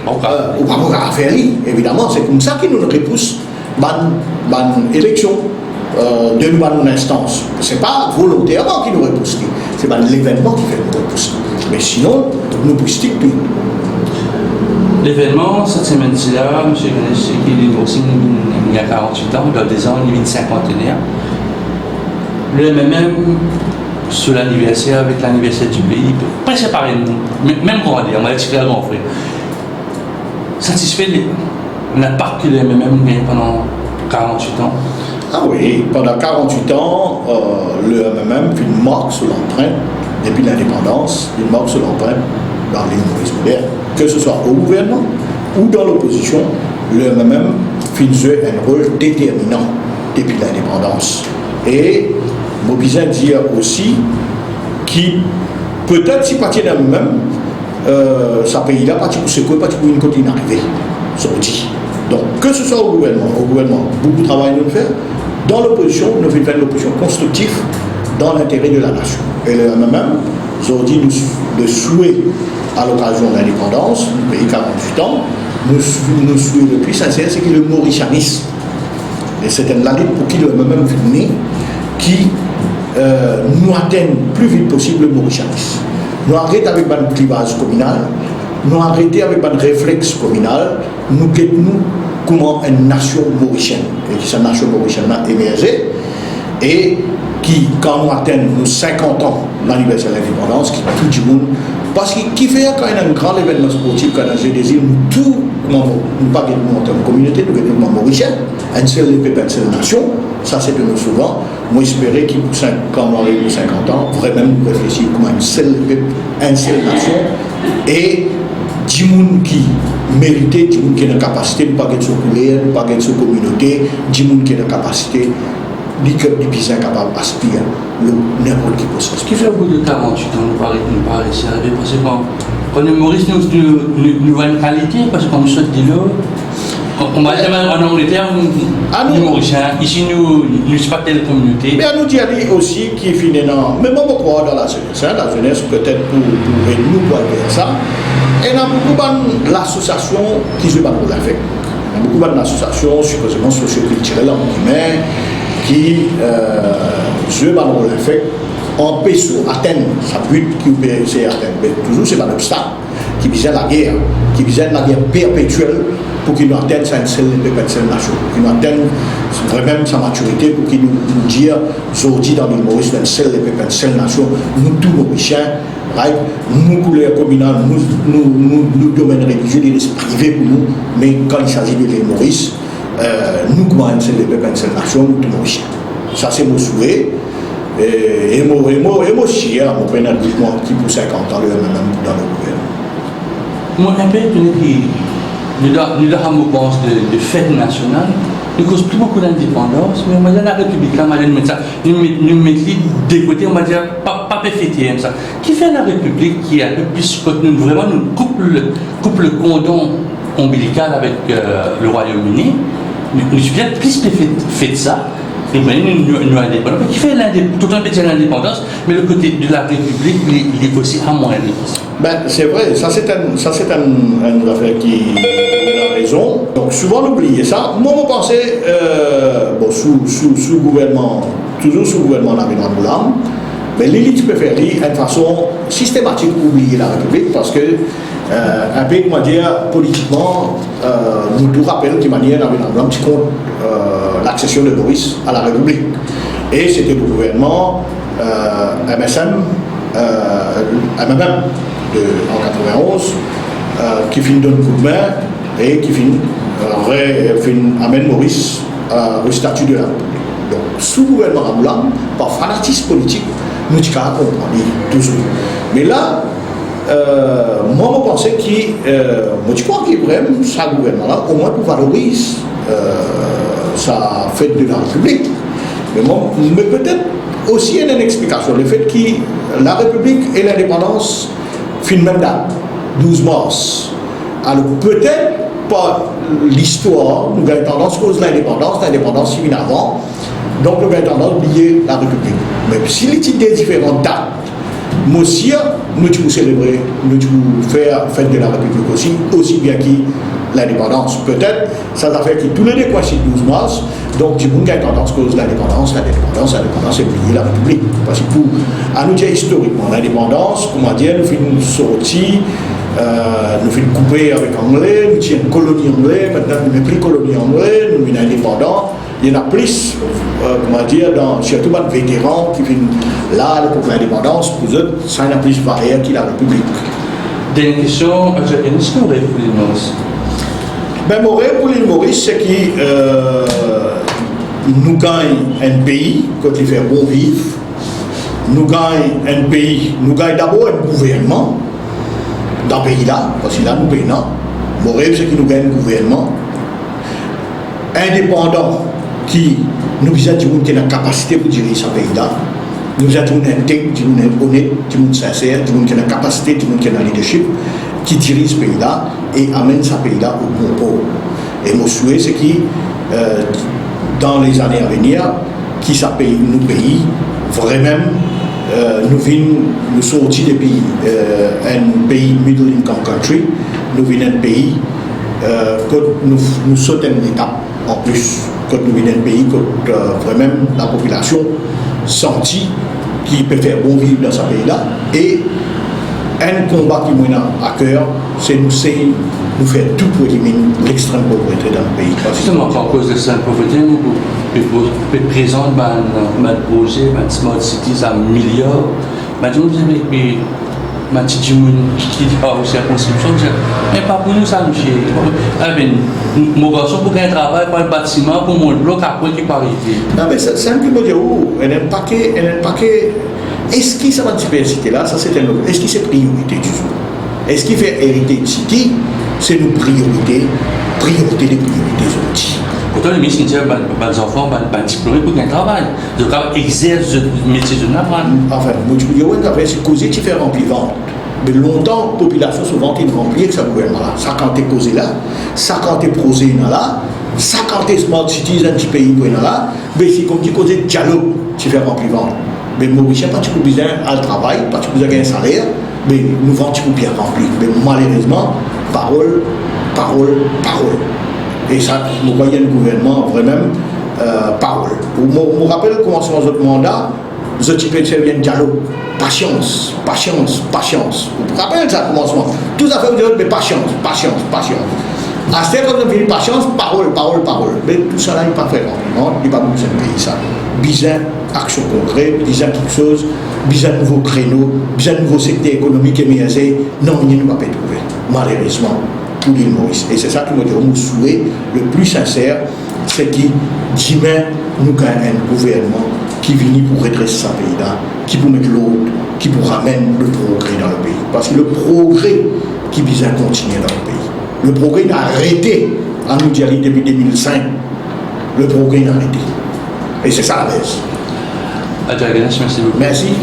Ok. euh, ou pa pou kapav fer li, evidaman. Se koumsa ki nou repous bann, bann eleksion, euh, de nou bann instans. Se pa volonterman ki nou repous li, se bann levennman ki fer nou repous li. Me sinon, nou pou stik tou. Levennman, set semenn sila, misie Ganesh, se ki li osi, li, li a karant-wit an, dan de zan, li vinn sinkantener. Le M M M, so laniverser avek laniverser di pei, preske parey, mem, mem grander, mo ti frer, gran frer. Satisfe de linpak ki le M M M gagne pandan karant-wit an? Ah wi, pandan karant-wit an, euh, le M M M finn mark so lanprint, depi lindepandans, finn mark so lanprint dan Lil Moris modern. Ke se swa o gouvernman ou dan lopozision, le M M M finn zwe enn rol determinan depi lindepandans. E mo bizin dir osi ki petet si pa ti ena M M M, euh, sa pei la pa ti pou sekwe, pa ti pou vinn kot li inn arive zordi. Donk, ke se swa o gouvernman, o gouvernman, boukou travay nou fer. Dan lopozision, nou finn fer enn lopozision konstriktif dan lintere de lanasion. E le M M M, zordi, nou, le swe a lokazion lindepandans, nou peye karant-wit an, nou, nou swe le pli sinser, se ki le morisianis. E se enn lalit pou ki le M M M finn ne, ki, euh, nou atenn pli vit posib le morisianis. Nou aret avek bann klivaz kominal, nou arete avek bann reflex kominal, nou get nou kouma enn nasion morisienn. E ki sa nasion morisienn la emerze, e ki, kan nou atenn nou sinkant an laniverser lindepandans, ki tou dimoun, parski kifer kan ena enn gran levennman sportif, kan ena Jeux des Îles, nou tou, kouma Mo-, nou pa get nou an term kominote, nou get nou kouma Morisien, enn sel lepep, enn sel nasion, sa se de nou slogan. Mo espere ki pou sink, kan nou ariv pou sinkant an, vremem nou reflesi kouma enn sel lepep, enn sel nasion, e dimoun ki merite, dimoun ki ena kapasite, nou pa get so kouler, nou pa get so kominote, dimoun ki ena kapasite, li, li bizin kapav aspir lor ninport ki pros. Ki fer obout de karant-wit an, nou pa, nou pa resi arive, parski kan, kan nou Moris, nou, nou, nou, nou ena enn kalite, parski kan nou sot delo, kan, kan, an Angleter, nou, Ah, nou. nou Morisien, isi nou, nou, nou pa tel kominote. Me anou dir li osi ki finn ena, me mo, mo krwar dan lazenes, hein, lazenes petet pou, pou ed nou pou al ver sa. Ena boukou bann lasosiasion ki zwe bann rol infek. Ena boukou bann lasosiasion sipozeman sosio-kiltirel, an gime, ki, euh, zwe bann rol infek, anpes ou atenn sa bit ki ou pe eseye atenn. Me touzour, se bann obstak ki bizin lager, ki bizin lager perpetiel pou ki nou atenn sa enn sel lepep, enn sel nasion, pou ki nou atenn vremem sa matirite, pou ki nou, nou dir, zordi dan Lil Moris, nou enn sel lepep, enn sel nasion, nou tou Morisien, right? Nou kouler kominal, nou, nou, nou, nou domenn relizie, li res prive pou nou, me kan il sazi de Lil Moris, eh, nou kouma enn sel lepep, enn sel nasion, nou tou Morisien. Sa se mo souwe, eh, e mo, e mo, e mo sir, mo pena dout mwa ki pou sinkant an, le MNM pou dan le gouvernman. Mo enpe etone ki nou dan, nou dan sa mouvans de, de fet nasional, nou koz pli boukou lindepandans, me mo dir larepiblik la, mo dir nou met sa, nou met, nou met li de kote, mo dir pa, pa pe fete enn sa. Kifer larepiblik ki enpe plis kot nou, vremem nou koup le, koup le kordon onbilikal avek, eh, le Rwayom Ini, nou, nou bizin plis pe fet, fet sa, nou, nou, nou, nou indepandan. Kifer linde-, toultan pe dir lindepandans, me le kote de larepiblik, li, li osi amwin. Ben, se vre, sa se enn, sa se enn, enn zafer ki, ou a rezon. Donk, souvan nou bliye sa. Mwa, mo panse, eh, bon, sou, sou, sou gouvernman, touzour sou gouvernman Navin Ramgoolam, me li, li ti pe fer li enn fason sistematik pou bliye larepiblik, parski, eh, enpe, kouma dir, politikman, eh, nou tou rapel ki manier Navin Ramgoolam ti kont, eh, laksesion de Moris a larepiblik. E se te le gouvernman, eh, MSM, eh, MMM de, an katreven-onz, eh, ki finn donn koudme e ki finn, eh, re-, finn amenn Moris, eh, o stati de larepiblik. Donk, sou gouvernman Ramgoolam, par fanatism politik, nou ti kapav konpran li touzour. Me la, eh, mwa, mo panse ki, eh, mo ti krwar ki vremem sa gouvernman la, omwin pou valoriz, eh, sa fet de larepiblik. Me mwa, me petet osi ena enn explikasion, lefet ki larepiblik e lindepandans finn mem dat, douz mars. Alor, petet par listwar, nou gagn tandans koz lindepandans, lindepandans ti vinn avan, donk nou gagn tandans bliye larepiblik. Me si li ti de diferan dat, mo sir nou ti pou selebre, nou ti pou fer fet de larepiblik osi, osi bien ki lindepandans. Petet, sa zafer ki toulede koinsid douz mars, donk dimoun gagn tandans koz lindepandans, lindepandans, lindepandans, e bliye larepiblik. Parski pou, anou dir istorikman, lindepandans, kouma dir, nou finn sorti, eh, nou finn koupe avek Angle, nou ti enn koloni Angle, aster nou nepli koloni Angle, nou vinn indepandan. Ena plis, eh, kouma dir, dan, sirtou bann veteran ki finn la lepok lindepandans, pou zot, sa ena plis valer ki larepiblik. Dernie kestion, eh, Jacques, eski ou rev pou Lil Moris? Ben, mo rev pou Lil Moris, se ki, eh, nou gagn enn pei kot li fer bon viv, nou gagn enn pei, nou gagn dabor enn gouvernman dan pei la, parski la nou pena. Mo rev se ki nou gagn enn gouvernman indepandan, ki nou bizin dimoun ki ena kapasite pou diriz sa pei la. Nou bizin dimoun integ, dimoun onet, dimoun sinser, dimoun ki ena kapasite, dimoun ki ena leadership, ki diriz pei la e amenn sa pei la o bon por. E mo souwe se ki, eh, dan lezane avenir, ki sa pei, nou pei, vremem, eh, nou vinn, nou sorti depi, eh, enn pei middle income country, nou vinn enn pei, eh, kot nou, nou sot enn letap anplis, kot nou vinn enn pei kot, eh, vremem lapopilasion santi ki pe fer bon viv dan sa pei la. E enn konba ki mwa ena aker, se nou sey nou fer tou pou eliminn lextrem povrete dan nou pei. Zisteman, kan ou koz lextrem povrete, nou pe, pe, pe prezant bann, bann proze, bann smart cities a miliar, bann dimoun ki, ki, bann ti dimoun ki, ki pa o sirkonskripsion, dir, "Me pa pou nou sa, misie." Eben, mo garson pou gagn travay, pou al batiman, pou mont blok, apre ki pou arive? Non, me sa, sa ki mo dir ou, ena enn pake, ena enn pake, eski sa bann diversite la, sa se enn lot, eski se priorite dizour? Eski fer Heritage City se nou priorite, priorite de priorite zordi? Pourtan, le minis inn dir bann, bann zanfan, bann, bann diplome pou gagn travay. Zot kapav exers zot metie zot inn aprann. Anfin, mo ti pou dir ou enn zafer, se koze ti fer ranpli vant. Me lontan, popilasion so vant inn ranpli ek sa gouvernman la. Sa kantite koze la, sa kantite proze ena la, sa kantite smart cities enn ti pei pou ena la, me se koumsi koze dialog ti fer ranpli vant. Me Morisien pa ti pou bizin al travay, pa ti pou bizin gagn saler, me nou vant ti pou bien ranpli. Me malerezman, parol, parol, parol. E sa, mo krwar enn gouvernman vremem, eh, parol. Mo, mo rapel koumansman zot manda, zot ti pe servi enn dialog. Pasians, pasians, pasians. Ou rapel sa koumansman. Tou zafer, zot, me pasians, pasians, pasians. Aster, kan nou vini pasians, parol, parol, parol. Me tousala, li pa fer ranpli, non, li pa bouz enn pei, sa. Bizin aksion konkre, bizin kiksoz, bizin nouvo kreno, bizin nouvo sekter ekonomik emerze. Non, nou pa pe trouve, malerezman, pou Lil Moris. E se sa ki mo dir, mo souwe le pli sinser, se ki dime nou gagn enn gouvernman ki vini pou redres sa pei la, ki pou met lord, ki pou ramenn le progre dan le pei. Parski le progre ki bizin kontigne dan le pei. Le progre inn arete, anou dir li depi de mil sink, le progre inn arete. E se sa lavez. Adrian Grenache, mersi boukou. Mersi.